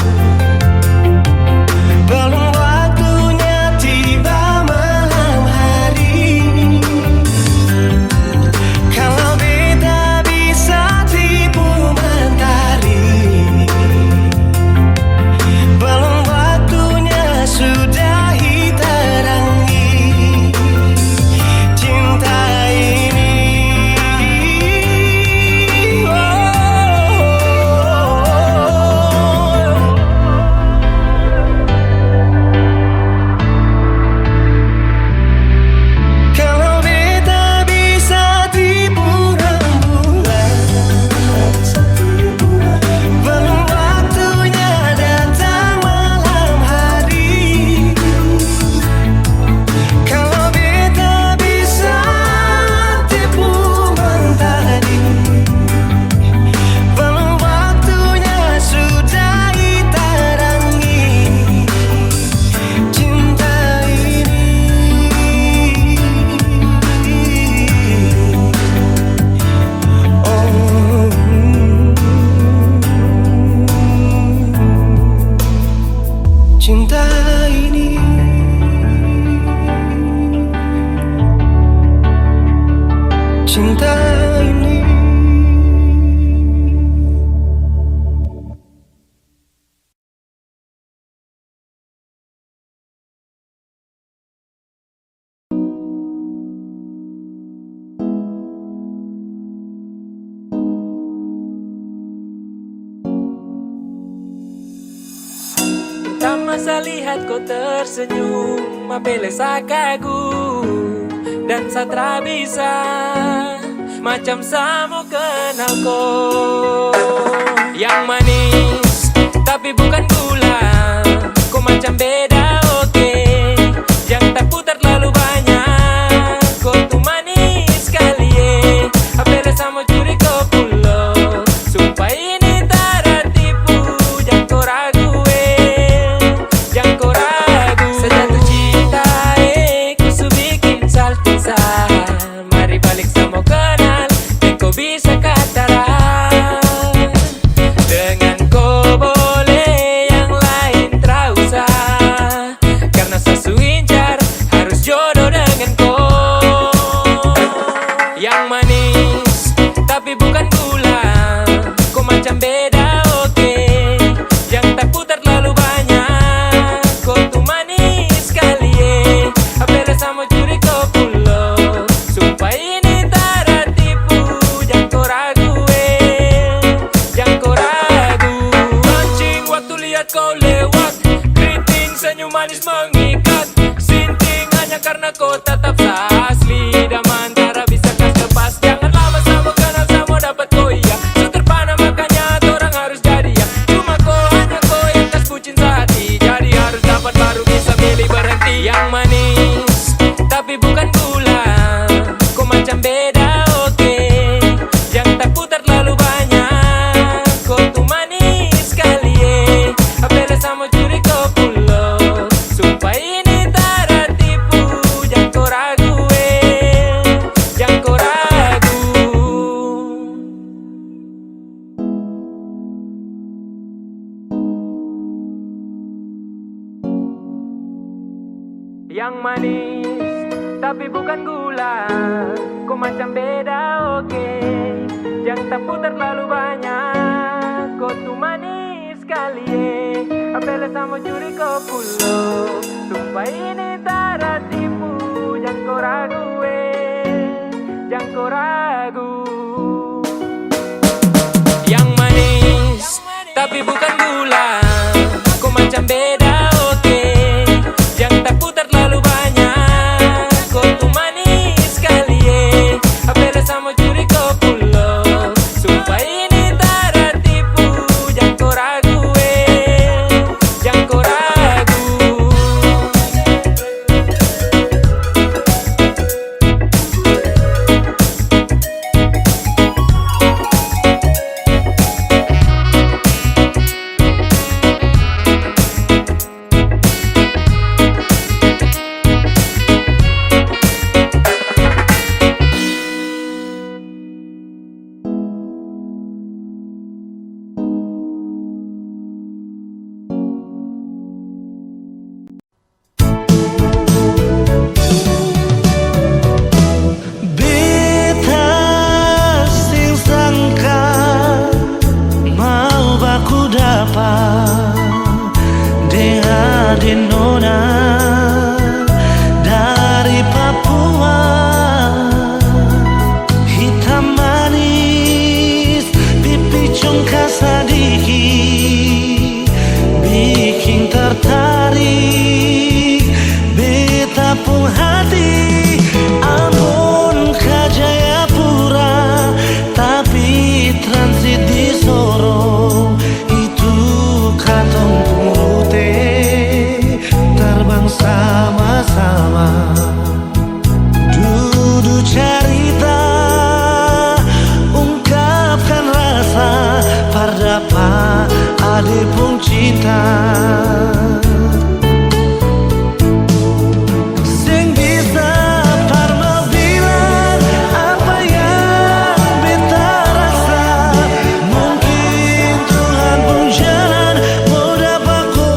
belum waktunya tiba malam hari. Kalau beta bisa tipu mentari, belum waktunya sudahi tarangi cinta ini. Oh. Kalau beta bisa tipu rembulan, belum waktunya datang malam hari. Kalau beta bisa tipu mentari, belum waktunya sudahi tarangi cinta ini. Oh, cinta ini, cinta ini. Pertama sa lihat ko tersenyum, apele sa kagum dan sa tra bisa. Macam sa mo kenal ko. Yang manis, tapi bukan gula. Ko macam beda, oke. Jang taputar terlalu banyak. Ko tu manis skali, e. Apele sa mo curi ko pulo. Sumpah ini tara tipu, jang ko ragu, e. Jang ko ragu. Sa jatuh cinta, e. Ko su biking salting sa. Mari balik sa mo kanal, deng ko bisa kataran. Dengan ko boleh lewat. Keriting senyum manis mengikat. Sinting hanya karna ko tatap sa asli. Damang tara bisa kas lepas. Jangan lama samua kenal, samua dapat ko iya. So terpana makanya torang harus jadi ya. Cuma ko, hanya ko yang kas bucin sehati. Jadi harus dapat baru bisa milih berhenti. Yang manis tapi bukan gula. Ko macam beda, oke. Jang taputar terlalu banyak. Ko tu manis skali, e. Apele samua curi ko pulo. Sumpah ini tara tipu. Jang ko ragu, e. Jang ko ragu. Yang manis, tapi bukan gula. Ko macam beda, oke. Jang taputar terlalu banyak. Ko tu manis skali, e. Apele samua curi ko pulo. Sumpah ini tara tipu. Jang ko ragu, e. Jang ko ragu. Yang manis, tapi bukan gula. Ko macam beda, oke. Jang taputar terlalu banyak. Ko tu manis skali, e. Apele samua curi ko pulo. Sumpah ini tara tipu. Jang ko ragu, e. Jang ko ragu. Beta seng sangka mau baku dapa deng ade nona dari Papua. Hitam manis, pipi congkak sadiki, biking tartarik beta pung hati. Ambon ka Jayapura, tapi transit di Sorong. Itu katong pung rute, terbang sama-sama. Dudu carita, ungkapkan rasa, par dapa ade pung cinta. Seng bisa par mau bilang apa yang beta rasa. Mungkin Tuhan pung jalan mo dapa ko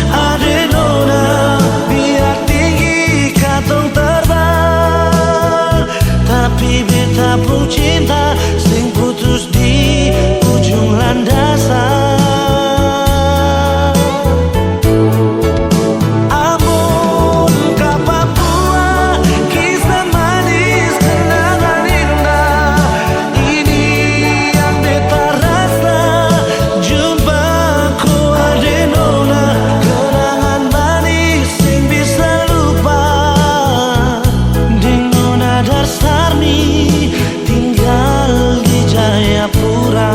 ade nona, biar tinggi katong terbang, tapi beta pung cinta seng putus di ujung landasan. Ambon ka Papua, kisah manis, kenangan indah. Ini yang beta rasa, jumpa ko ade nona, kenangan manis seng bisa lupa. Deng nona Darsarni tinggal di Jayapura.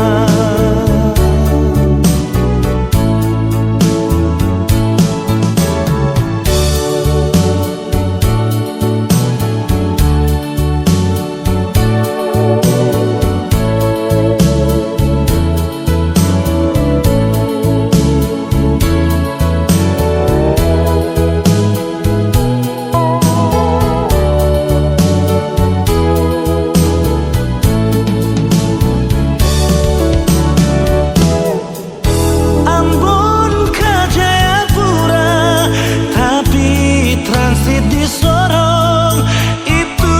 Ambon ka Jayapura, tapi transit di Sorong. Itu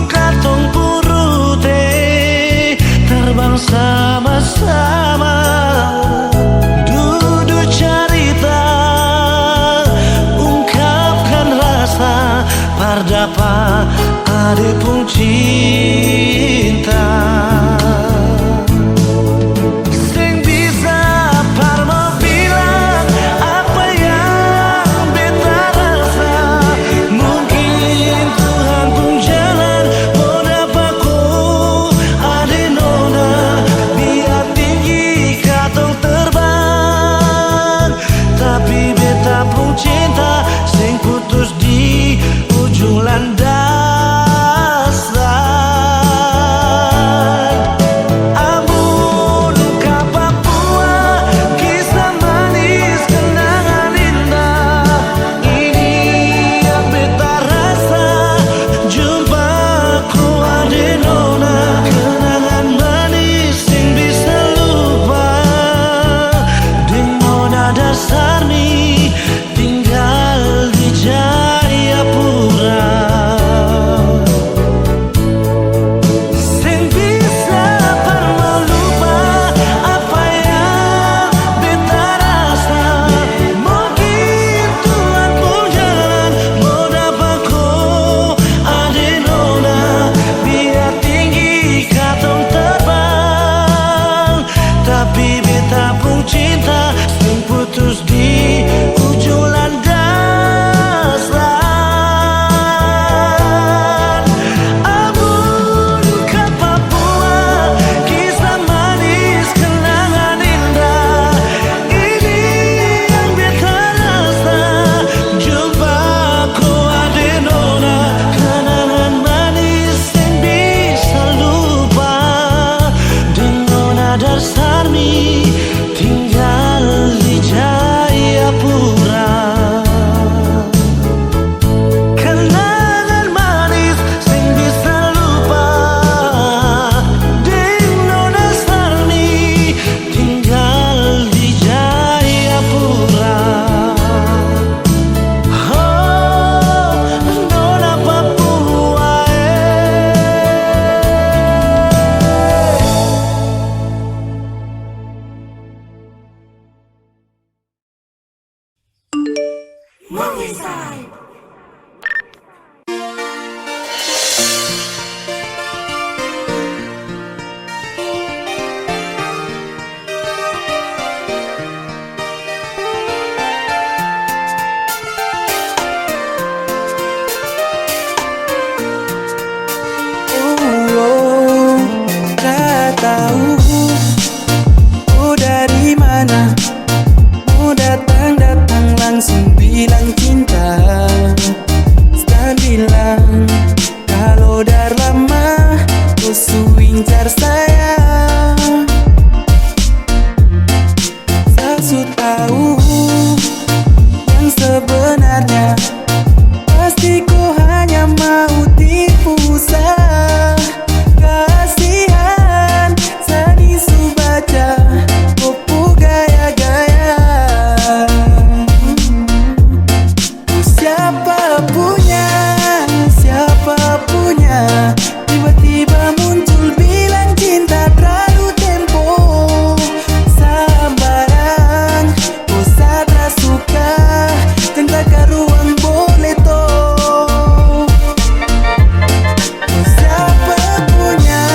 katong pung rute, terbang sama-sama. Dudu carita, ungkapkan rasa, par dapa ade pung cinta. Seng bisa par mo bilang Movie Side. Oh, oh, tak tahu, oh, dari mana, oh, datang, datang langsung bilang cinta. Start bilang, kalo dah lama ko su incar saya. Sa su tau yang sebenarnya, pasti ko hanya mau tipu sa. Kasihan, sa ni su baca ko pu gaya-gaya. Siapa punya, siapa punya, tiba-tiba muncul bilang cinta terlalu tempo. Sambarang, ko sa tra suka, tenta karuang boleh to. Siapa punya,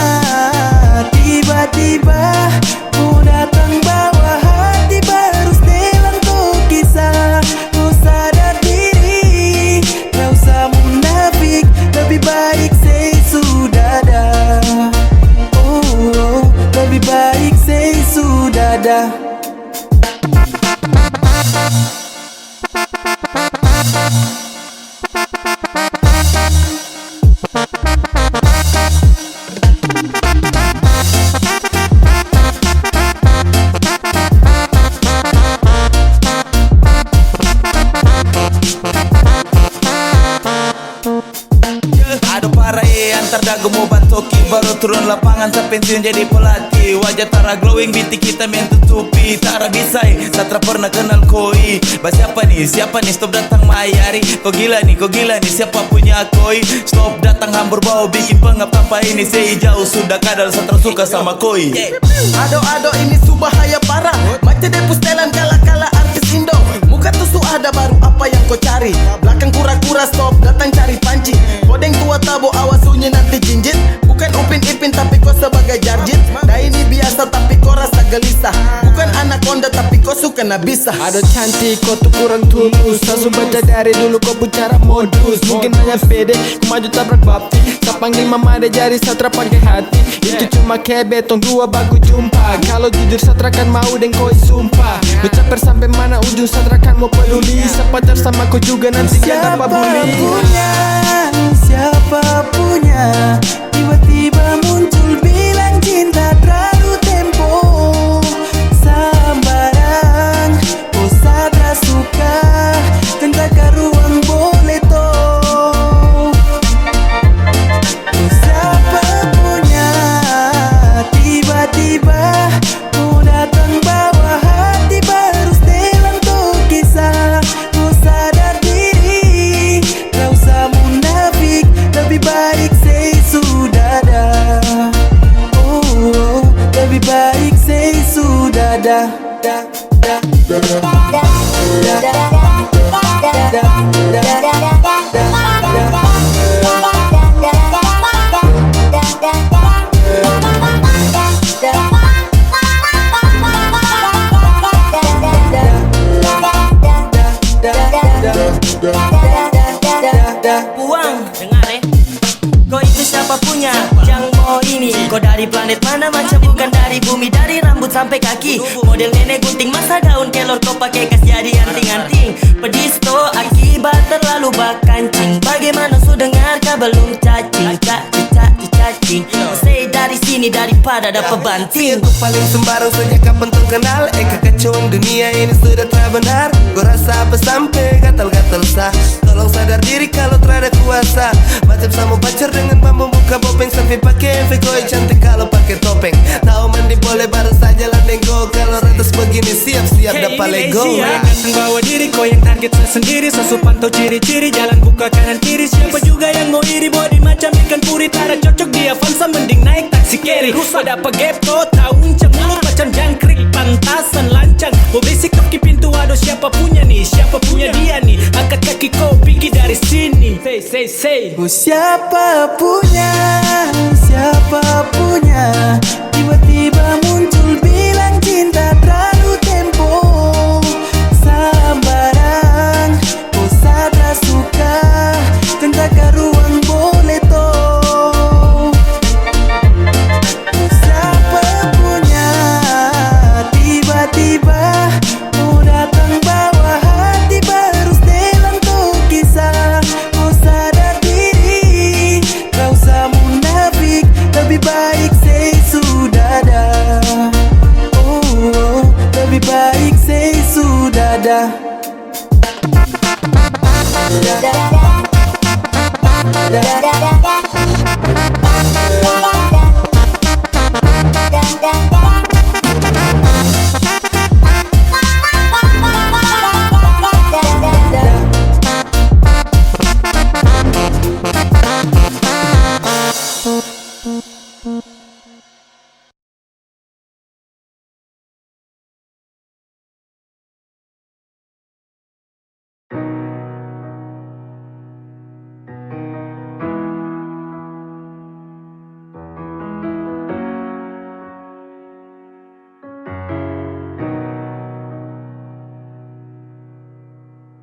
tiba-tiba ko datang bawa hati baru, setelan ko kisah, ko sadar diri, tau sa munafik, lebih baik sei su dada. Oh, oh, lebih baik sei su dada. Aduh, parah, eh, antar dago mo bantoki, baru turun lapangan, sa pensiun jadi pelatih. Wajah tara glowing, bintik hitam yang tutupi, tara bisa, eh, sa tra pernah kenal koi. Ba siapa ni? Siapa ni? Stop datang mai ari. Ko gila ni, ko gila ni, siapa punya koi? Stop datang hambur bau biking pengap tampa ini. Sei jauh sudah kadal, sa tra suka sama koi. Ado, ado, ini su bahaya parah. Mace de pu setelan kala-kala artis Indo. Muka tu su ada, baru apa yang ko cari? Blakang kura-kura, stop datang cari panci. Ko deng tua tabo, awas sunyi nanti jinjit. Bukan Upin Ipin tapi ko sebagai jarjit. Dai ni biasa tapi ko rasa gelisah. Bukan anakonda tapi ko su kena bisa. Ado cantik, ko tu kurang tulus. Sa su baca dari dulu ko pu cara modus. Mungkin hanya pede, ko maju tabrak baptis. Sa panggil mama de, jadi sa tra pake hati. Itu cuma kebe tong dua baku jumpa. Kalo jujur sa tra kan mau deng koi sumpah. Mo caper sampe mana ujung sa tra kan mo peduli. Sa pacar sama ko juga nanti kan dapa buli. Siapa punya, siapa punya? Tiba-tiba muncul bilang cinta terlalu tempo. Sambarang, ko sa tra suka, tenta karuang boleh to. Ko siapa punya, tiba-tiba ko datang bawa hati baru, setelan ko kisah, ko sadar diri. Tau sa munafik, lebih baik sei su dada. Oh, oh, lebih baik sei su dada. Da, da, da, da, da. Puang, dengar, eh. Ko itu siapa punya? Jang mo ini. Ko dari planet mana? Macam bukan dari bumi. Dari rambut sampai kaki. Model nenek gunting masa daun kelor ko pake kas jadi anting-anting. Pedis to akibat terlalu bakancing. Bagaimana su dengar ka belum cacing? Ca-, ca-, ca-, cacing. Sei dari sini daripada dapa banting. Itu paling sembarang sejak kapan tong kenal. Eh, kekacauan dunia ini sudah tak benar. Ko rasa apa sampe gatal-gatal sa? Tolong sadar diri kalo trada kuasa. Macam samo pacar dengan bambu muka bopeng. Selfie pake F X koi cantik kalo pake topeng. Tau mandi boleh baru saja landeng go. Kalo ratas begini siap-siap dapa lego. Datang bawa diri, ko yang target sa sendiri. Sa su pantau ciri-ciri, jalan buka kanan kiri. Siapa juga yang mo iri, body macam ikan puri. Tara cocok di Avanza, mending naik taksi keri. Rusa dapa gap to, tau uncang mulut macam jangkrik. Pantasan lancang, mo bisik toki pintu, aduh siapa punya ni? Siapa punya dia ni? Say, say. Oh, siapa punya, siapa punya? Tiba-tiba muncul bilang cinta terlalu tempo. Sambarang, oh, sa tak suka, tentang karuang boleh to. Siapa punya, tiba-tiba mo datang bawa hati baru, setelan to kisah. Mo sadar diri, tak usah munafik, lebih baik say sudah dah. Oh, oh, lebih baik say sudah dah.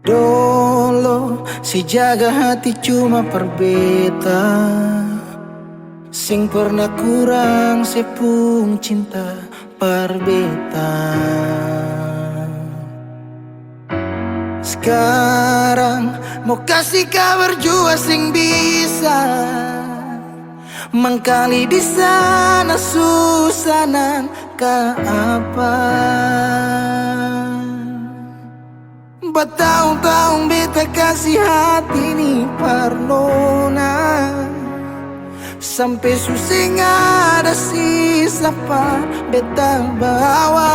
Dolo se jaga hati cuma par beta, seng pernah kurang se pung cinta par beta. Skarang mo kasi kabar jua seng bisa, mangkali di sana susah nang ka apa. Batahun-tahun beta kasi hati ni par nona, sampe su seng ada sisa par beta bawa.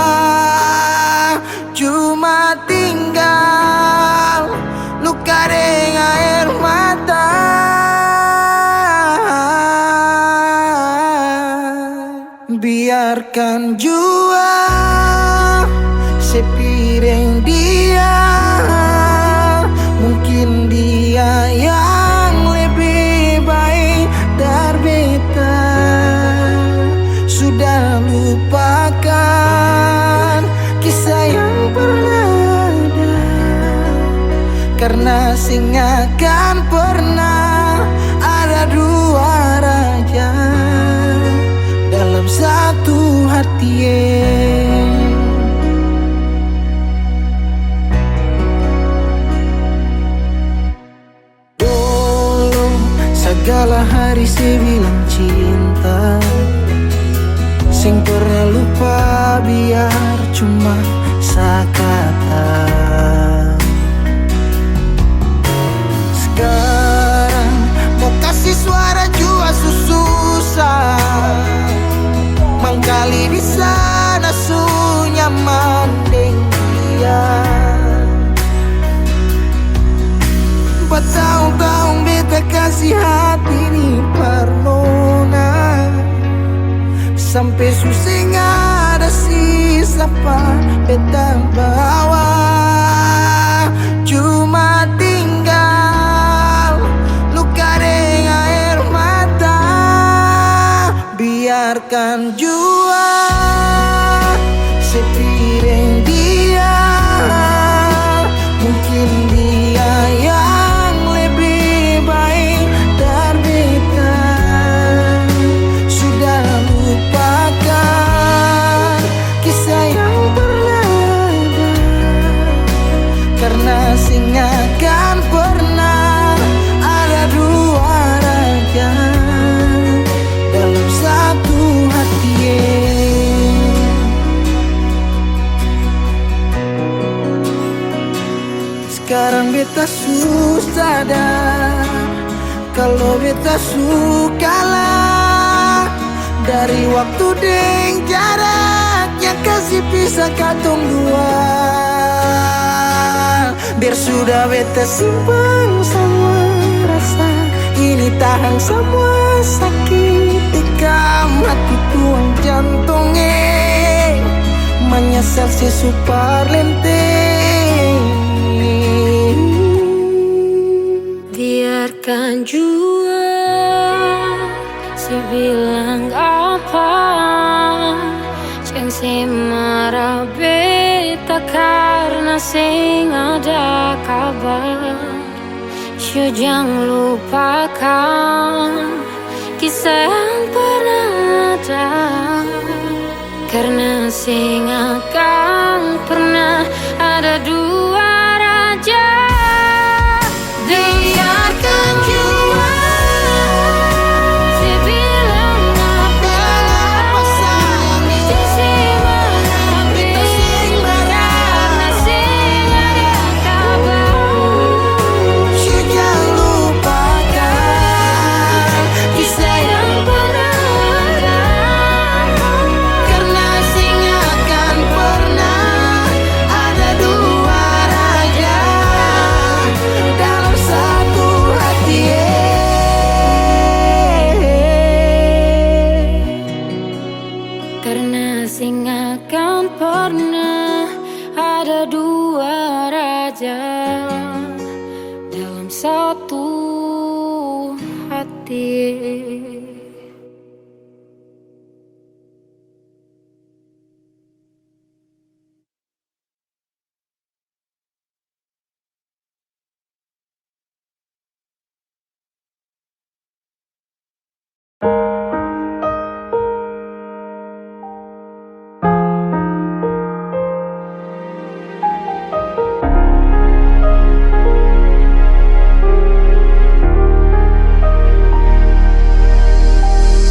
Cuma tinggal luka deng aer mata. Biarkan jua sepi deng dia, mungkin dia yang lebih baik dari beta. Sudah lupakan kisah yang pernah ada, karna seng akan pernah ada dua raja dalam satu hati. Dolo sagala hari se bilang cinta, seng pernah lupa biar cuma sakata. Skarang mo kasi suara jua su susah, mangkali di sana su nyaman deng dia. Batahun-tahun beta kasi hati ni par nona, sampe su seng ada sisa par beta bawa. Cuma tinggal luka deng aer mata. Biarkan jua sepi deng dia, mungkin dia yang lebih baik dari beta. Sudah lupakan kisah yang pernah ada, karna seng akan pernah ada dua raja dalam satu hati. Skarang beta su sadar kalo beta su kalah dari waktu deng jarak yang kasi pisa katong dua. Biar sudah beta simpan samua rasa ini, tahang samua sakit, tikam hati tuang jantong, eh, manyasal se su parlente. Biarkan Yo jang lupakan kisah yang pernah ada, karna seng akan pernah ada dua raja. Biarkan jua se bilang apa, se seng marape, karna seng ada kabar. Jang lupakan kisah yang pernah ada, karna seng akan pernah ada dua raja dalam satu hati, eh. Karna seng akan pernah ada dua raja dalam satu hati.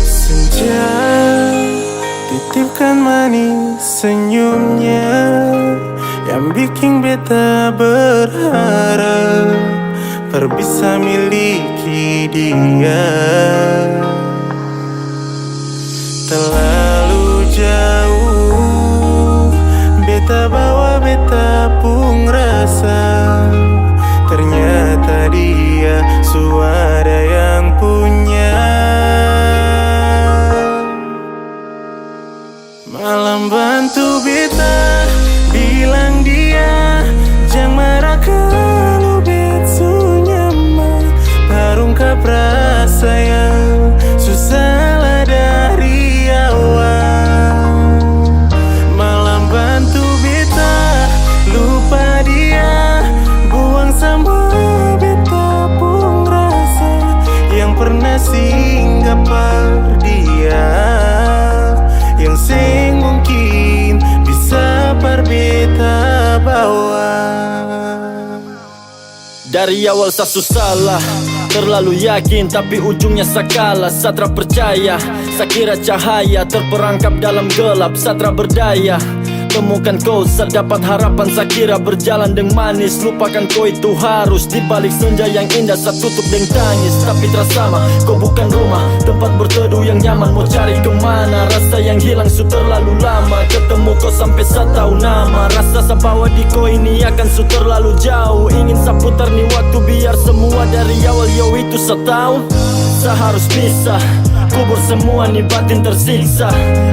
Senja titipkan manis senyumnya yang biking beta berharap par bisa miliki dia. Terlalu jauh beta bawa beta pung rasa, ternyata dia su ada yang punya. Malam bantu beta bilang dia, jang mara kalu bet su nyaman, par ungkap rasa yang su salah dari awal. Malam bantu beta lupa dia, buang samua beta pung rasa yang pernah singgah par dia, yang seng mungkin bisa par beta bawa. Dari awal sa su salah, terlalu yakin, tapi ujungnya sa kalah. Sa tra percaya, sa kira cahaya terperangkap dalam gelap, sa tra berdaya. Temukan ko, sa dapat harapan, sa kira berjalan deng manis. Lupakan ko, itu harus di balik senja yang indah, sa tutup deng tangis. Tapi tra sama, ko bukan rumah, tempat berteduh yang nyaman. Mo cari kemana? Rasa yang hilang su terlalu lama. Ketemu ko sampe sa tau nama. Rasa sa bawa di ko ini akan su terlalu jauh. Ingin sa putar ni waktu biar semua dari awal, yo, itu sa tau. Sa harus bisa kubur semua ni batin tersiksa.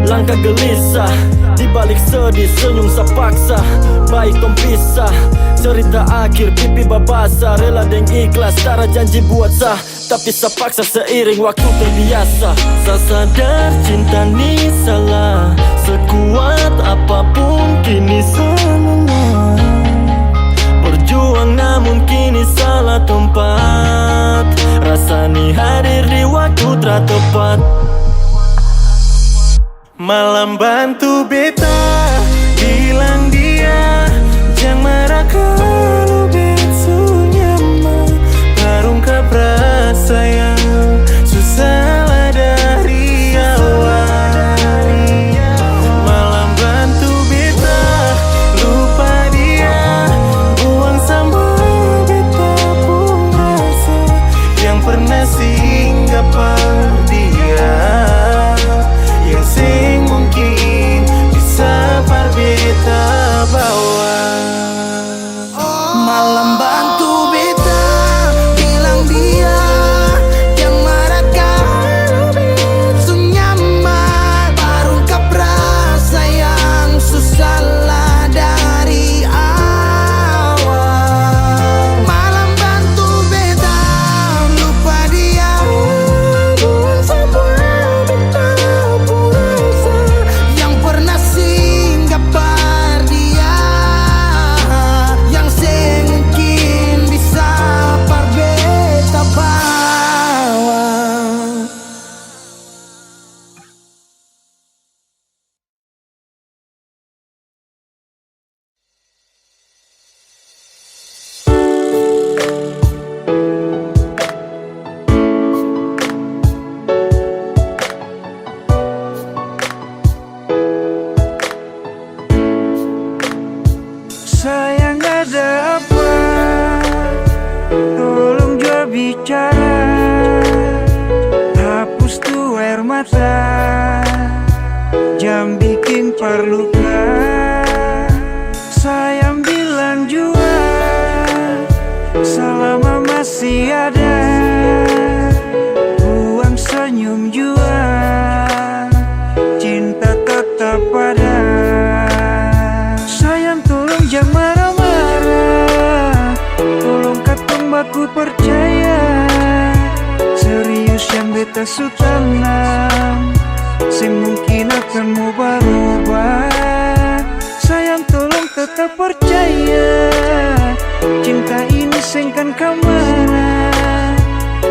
Langkah gelisah, di balik sedih senyum sa paksa. Baik tong pisah, cerita akhir pipi babasa. Rela deng ikhlas, tara janji buat sa, tapi sa paksa seiring waktu terbiasa. Sa sadar cinta ni salah, sekuat apapun kini sa lelah. Berjuang namun kini salah tempat, rasa ni hadir di waktu tra tepat. Malam bantu beta bilang dia, jang mara kalu bet su nyaman, par ungkap rasa yang su salah dari awal. Malam bantu beta lupa dia, buang samua beta pung rasa yang pernah singgah par dia, yang seng mungkin bisa par beta bawa. Malam bantu beta bilang dia, jang mara kalu bet su nyaman, par ungkap rasa yang su salah dari awal. Malam bantu beta lupa dia, buang samua beta pung rasa yang pernah singgah par dia, yang seng Jang biking parluka. Sayang bilang jua, salama masih ada. Buang senyum jua, cinta tetap ada. Sayang tolong jang marah-marah, tolong katong baku percaya. Serius yang beta su tanam, seng mungkin akan mo barubah. Sayang tolong tetap percaya, cinta ini seng kan kamana.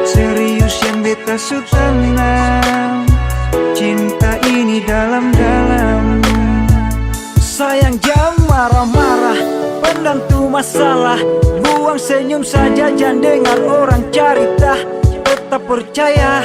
Serius yang beta su tanam, cinta ini dalam-dalam. Sayang jang marah-marah, pendam tu masalah. Buang senyum saja, jang dengar orang carita. Tetap percaya,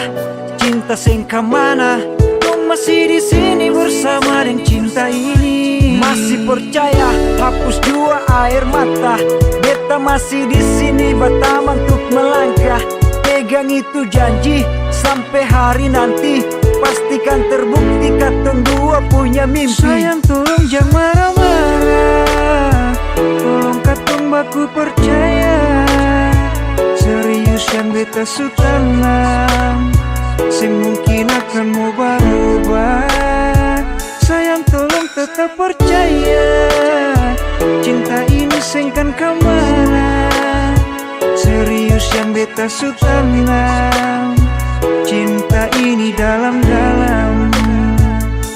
cinta seng kamana. Dong masih di sini bersama deng cinta ini. Masih percaya, hapus jua aer mata. Beta masih di sini, batamang tuk melangkah. Pegang itu janji sampe hari nanti, pastikan terbukti katong dua punya mimpi. Sayang, tolong jang marah-marah, tolong katong baku percaya. Serius yang beta su tanam, seng mungkin akan mo barubah. Sayang, tolong tetap percaya, cinta ini seng kan kamana. Serius yang beta su tanam, cinta ini dalam-dalam.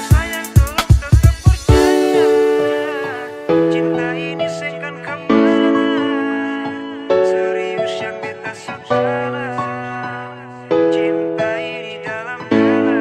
Sayang, tolong tetap percaya, cinta ini seng kan kamana. Serius yang beta su tanam, cinta ini dalam-dalam.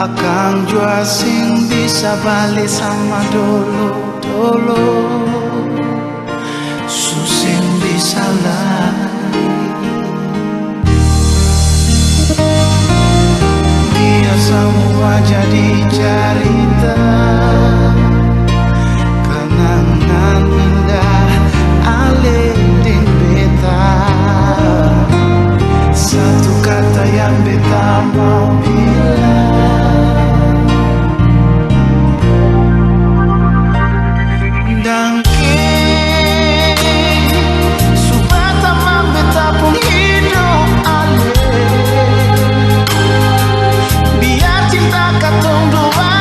Akang jua seng bisa bale sama dolo-dolo, su seng bisa lai. Biar samua jadi carita, kenangan indah ale deng beta. Satu kata yang beta mau bilang, dangke su batamang beta pung hidop ale. Biar cinta katong dua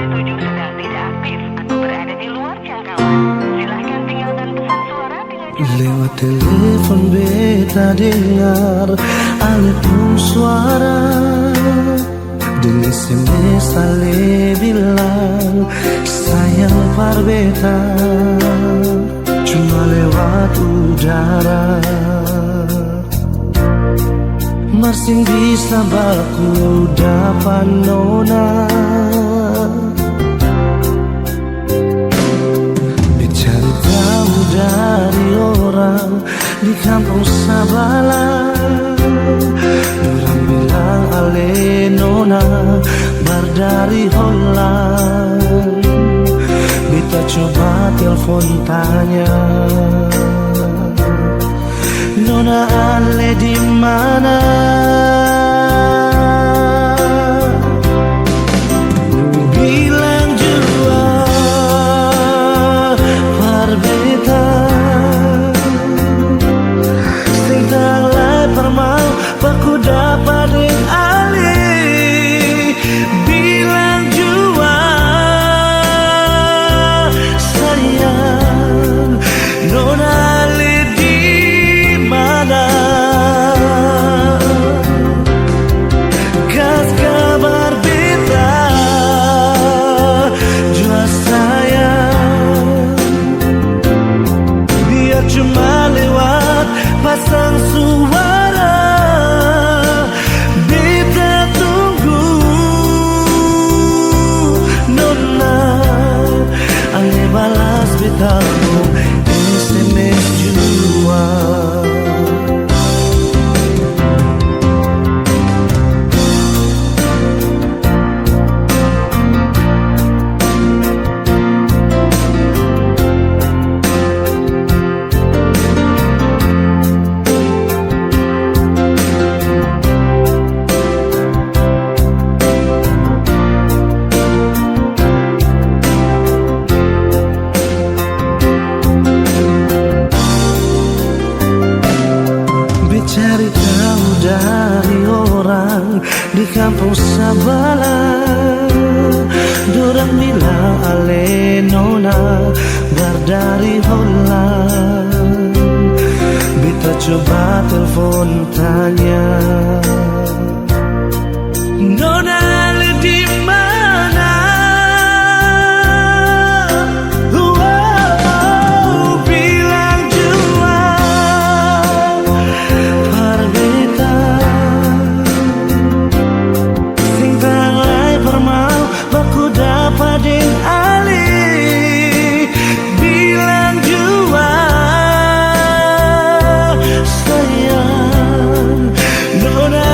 tujuh sedang tidak aktif atau berada di luar jangkauan. Silahkan tinggalkan pesan suara dengan cara. Lewat telepon beta dengar ale pung suara. Deng S M S ale bilang sayang par beta, cuma lewat udara. Mar seng bisa baku dapa nona. Be cari tau dari orang di kampong sabala. Dorang bilang ale nona baru dari Holland. Beta coba telfon tanya, nona ale di mana? Bilang jua par beta, seng tau lai par mau baku dapa deng ale. Bilang jua sayang, nona ale di mana? Kas kabar beta jua sayang, biar cuma lewat pasang suara. Beta tunggu nona, ale balas beta pung S M S jua. Be cari tau dari orang di kampong sabala, dorang bilang ale nona baru dari Holland. Beta coba telfon tanya, nona ale di mana? Wow, bilang jua par beta, seng tau lai par mau baku dapa deng ale. Bilang jua sayang, nona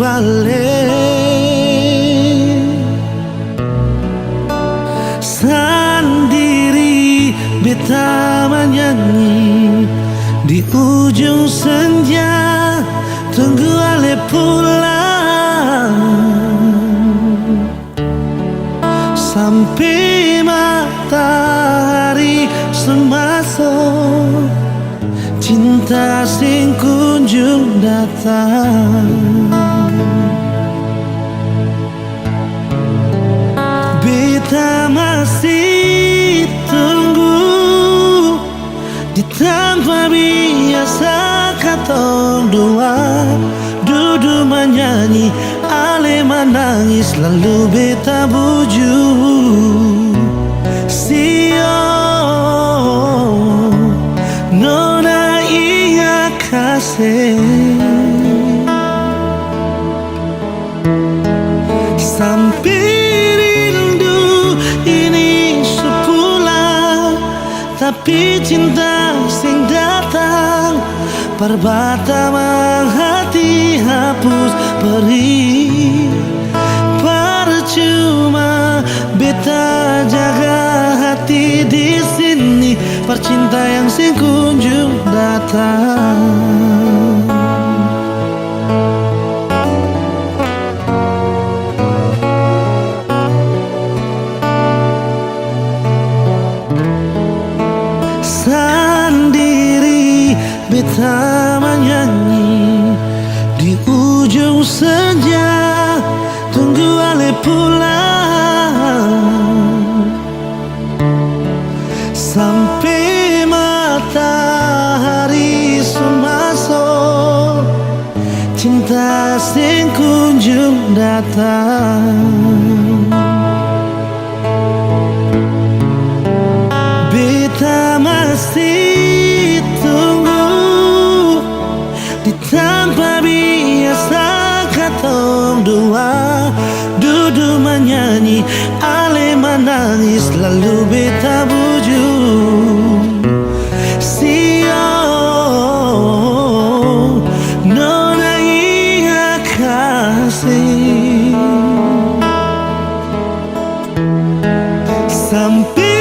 Ale sandiri beta manyanyi di ujung senja, tunggu ale pulang. Sampe matahari su maso, cinta seng kunjung datang. Beta masih tunggu di tampa biasa katong dua dudu manyanyi, ale manangis lalu beta buju. Sio, nona inga kase. Sampe rindu ini su pulang, tapi cinta seng datang. Parbatamang hati hapus perih. Parcuma beta jaga hati di sini, parcinta yang seng kunjung datang. Sandiri beta manyanyi di ujung senja, tunggu ale pulang. Sampe matahari su maso, cinta seng kunjung datang. Beta masih tunggu di tampa biasa katong dua dudu manyanyi, ale manangis lalu beta buju. Sio, nona inga kase. Sampe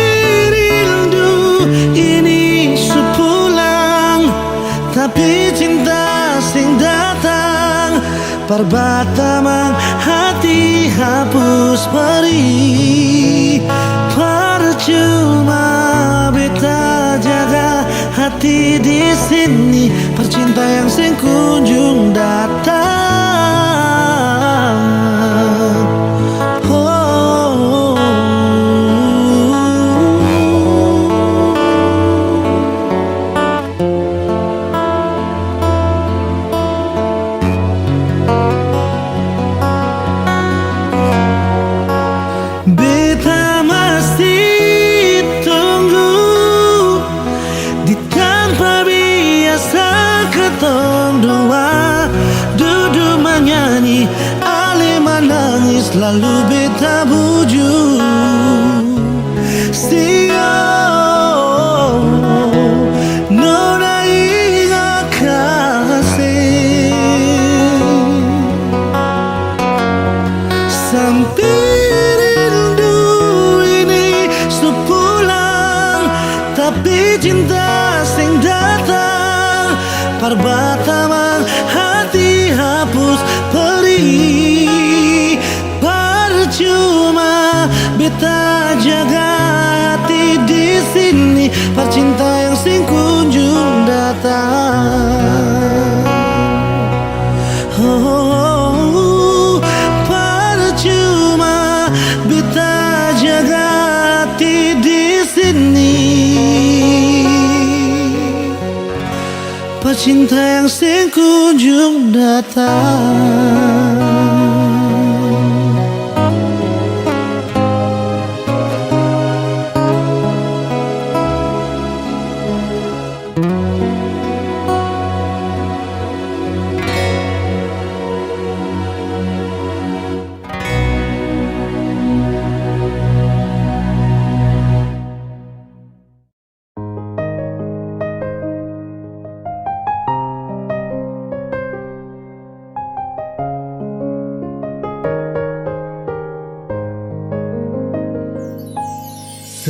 rindu ini su pulang, tapi cinta seng datang. Parbatamang hati hapus perih. Parcuma beta jaga hati di sini, parcinta yang seng kunjung datang. Oh. Beta masih tunggu di tampa biasa katong dua dudu manyanyi, ale manangis lalu beta buju. Sio, nona inga kase. Sampe rindu ini su pulang, tapi cinta seng datang. Parbatamang hati hapus perih. Parcuma beta jaga hati di sini, parcinta yang seng kunjung datang. Oh, parcuma beta jaga hati di sini, parcinta yang seng kunjung datang.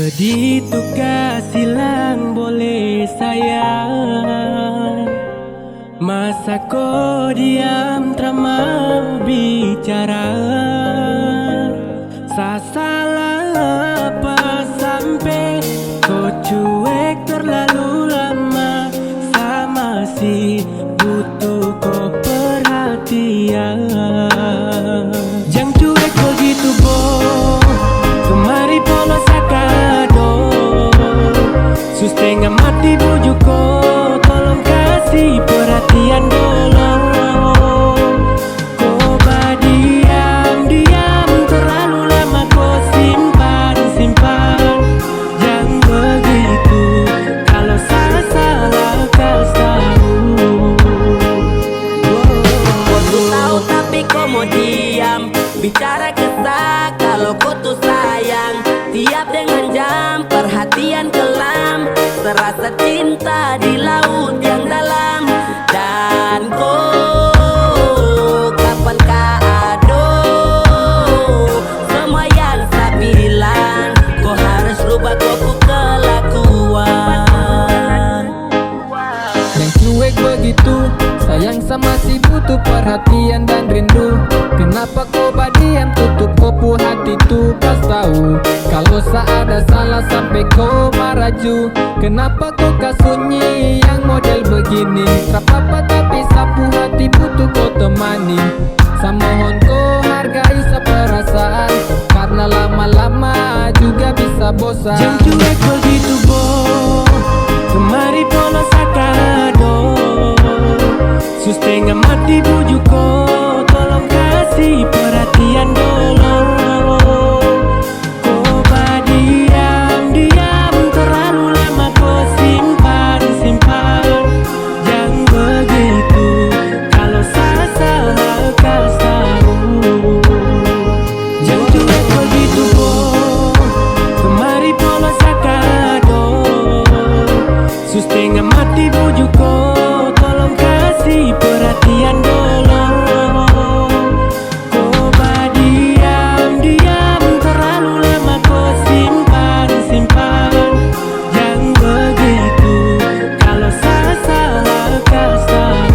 Begitu ka silang boleh sayang, masa ko diam tra mau bicara? Sa salah apa sampe ko cuek terlalu lama? Sa masih butuh ko perhatian. Jang cuek begitu bo, kemari polo sa kado. Su stenga mati buju ko, tolong kasi perhatian dolo. Ko badiam-diam terlalu lama, ko simpan-simpan. Jang begitu, kalo sa salah kas tau. Ko su tau tapi ko mo diam. Bicara ke sa kalo ko tu sayang. Tiap dengan jam perhatian kelam, serasa cinta di laut yang dalam. Dan ko kapan ka ado semua yang sa bilang, ko harus rubah ko pu kelakuan. Jang cuek begitu, sayang sa masih butuh perhatian dan rindu. Kenapa ko badiam, tutup ko pu hati tu? Kas tau kalo sa ada salah sampe ko marah ju. Kenapa ko ka sunyi yang model begini? Tra papa tapi sa pu hati butuh ko temani. Sa mohon ko hargai sa perasaan, karna lama-lama juga bisa bosan. Jang cuek begitu bo, kemari polo sa kado. Su stenga mati buju ko, tolong kasi perhatian dolo. Ko badiam-diam terlalu lama, ko simpan-simpan. Jang begitu, kalo sa salah kas tau. Jang cuek begitu bo, kemari polo sa kado. Su stenga mati buju ko, tolong kasi perhatian dolo. Ko badiam-diam terlalu lama, ko simpan-simpan. Jang begitu, kalo sa salah kas tau.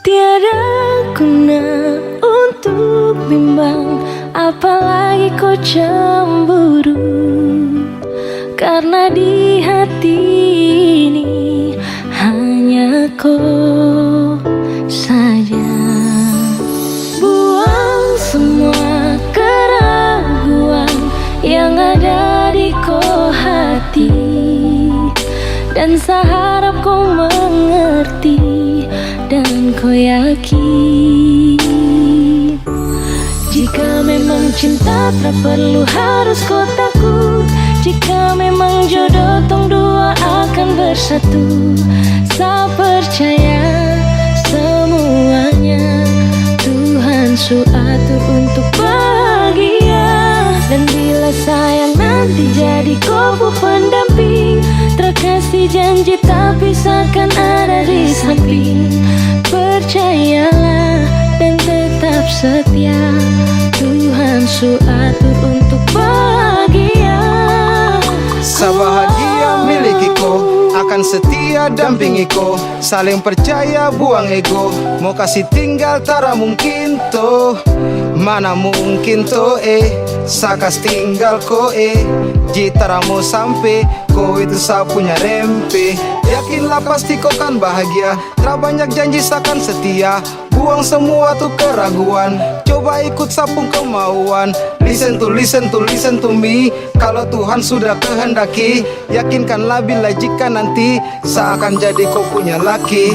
Tiada guna untuk bimbang, apalagi ko cemburu. Karna di hati ini hanya ko saja. Buang semua keraguan yang ada di ko hati, dan sa harap ko mengerti dan ko yakin. Jika memang cinta tak perlu harus ko takut, jika memang jodoh tong dua akan bersatu, sa percaya semuanya Tuhan su atur untuk bahagia. Dan bila sayang nanti jadi ko pu pendamping, tra kasi janji tapi sa akan ada di samping. Percayalah dan tetap setia, Tuhan su atur untuk bahagia. Sa bahagia miliki ko, akan setia dampingi ko, saling percaya buang ego, mo kasi tinggal tara mungkin to, mana mungkin to eh, sa kas tinggal ko eh, ji tara mo sampe ko itu sa punya rempe. Yakinlah pasti ko kan bahagia, tra banyak janji sa kan setia, buang semua tu keraguan, coba ikut sa pung kemauan. Listen to, listen to, listen to me, kalo Tuhan sudah kehendaki, yakinkanlah bila jika nanti sa akan jadi ko punya laki.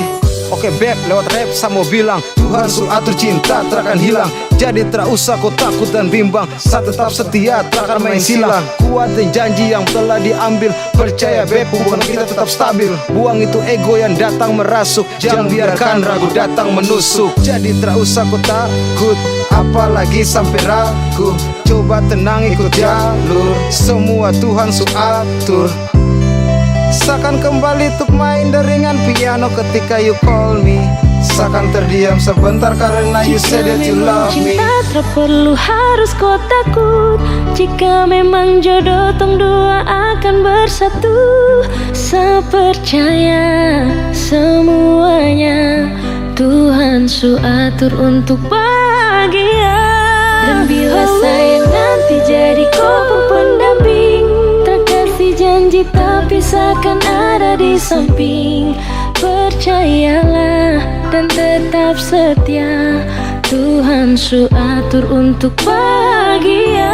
Oke, beb, lewat rap sa mo bilang, Tuhan su atur, cinta tarakan hilang. Jadi tra usah ko takut dan bimbang, sa tetap setia, tarakan main silang. Kuat deng janji yang telah diambil. Percaya beb, hubungan kita tetap stabil. Buang itu ego yang datang merasuk. Jang biarkan ragu datang menusuk. Jadi tra usah ko takut, apalagi sampe ragu. Coba tenang, ikut jalur, semua Tuhan su atur. Sa akan kembali tuk main deringan piano ketika you call me. Sa akan terdiam sebentar karena you say that you love me. Jika memang cinta tak perlu harus ko takut. Jika memang jodoh tong dua akan bersatu, sa percaya semuanya Tuhan su atur untuk bahagia. Dan bila sayang nanti jadi ko pung pendamping, tak kasih janji tapi seakan ada di samping. Percayalah dan tetap setia, Tuhan su atur untuk bahagia.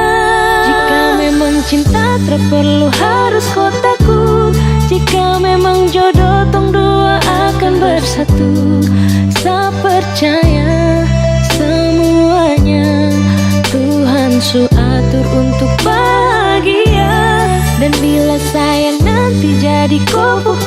Jika memang cinta tak perlu harus ko takut. Jika memang jodoh tong dua akan bersatu, sa percaya semuanya Tuhan su atur untuk bahagia. Dan bila sayang nanti jadi ko pung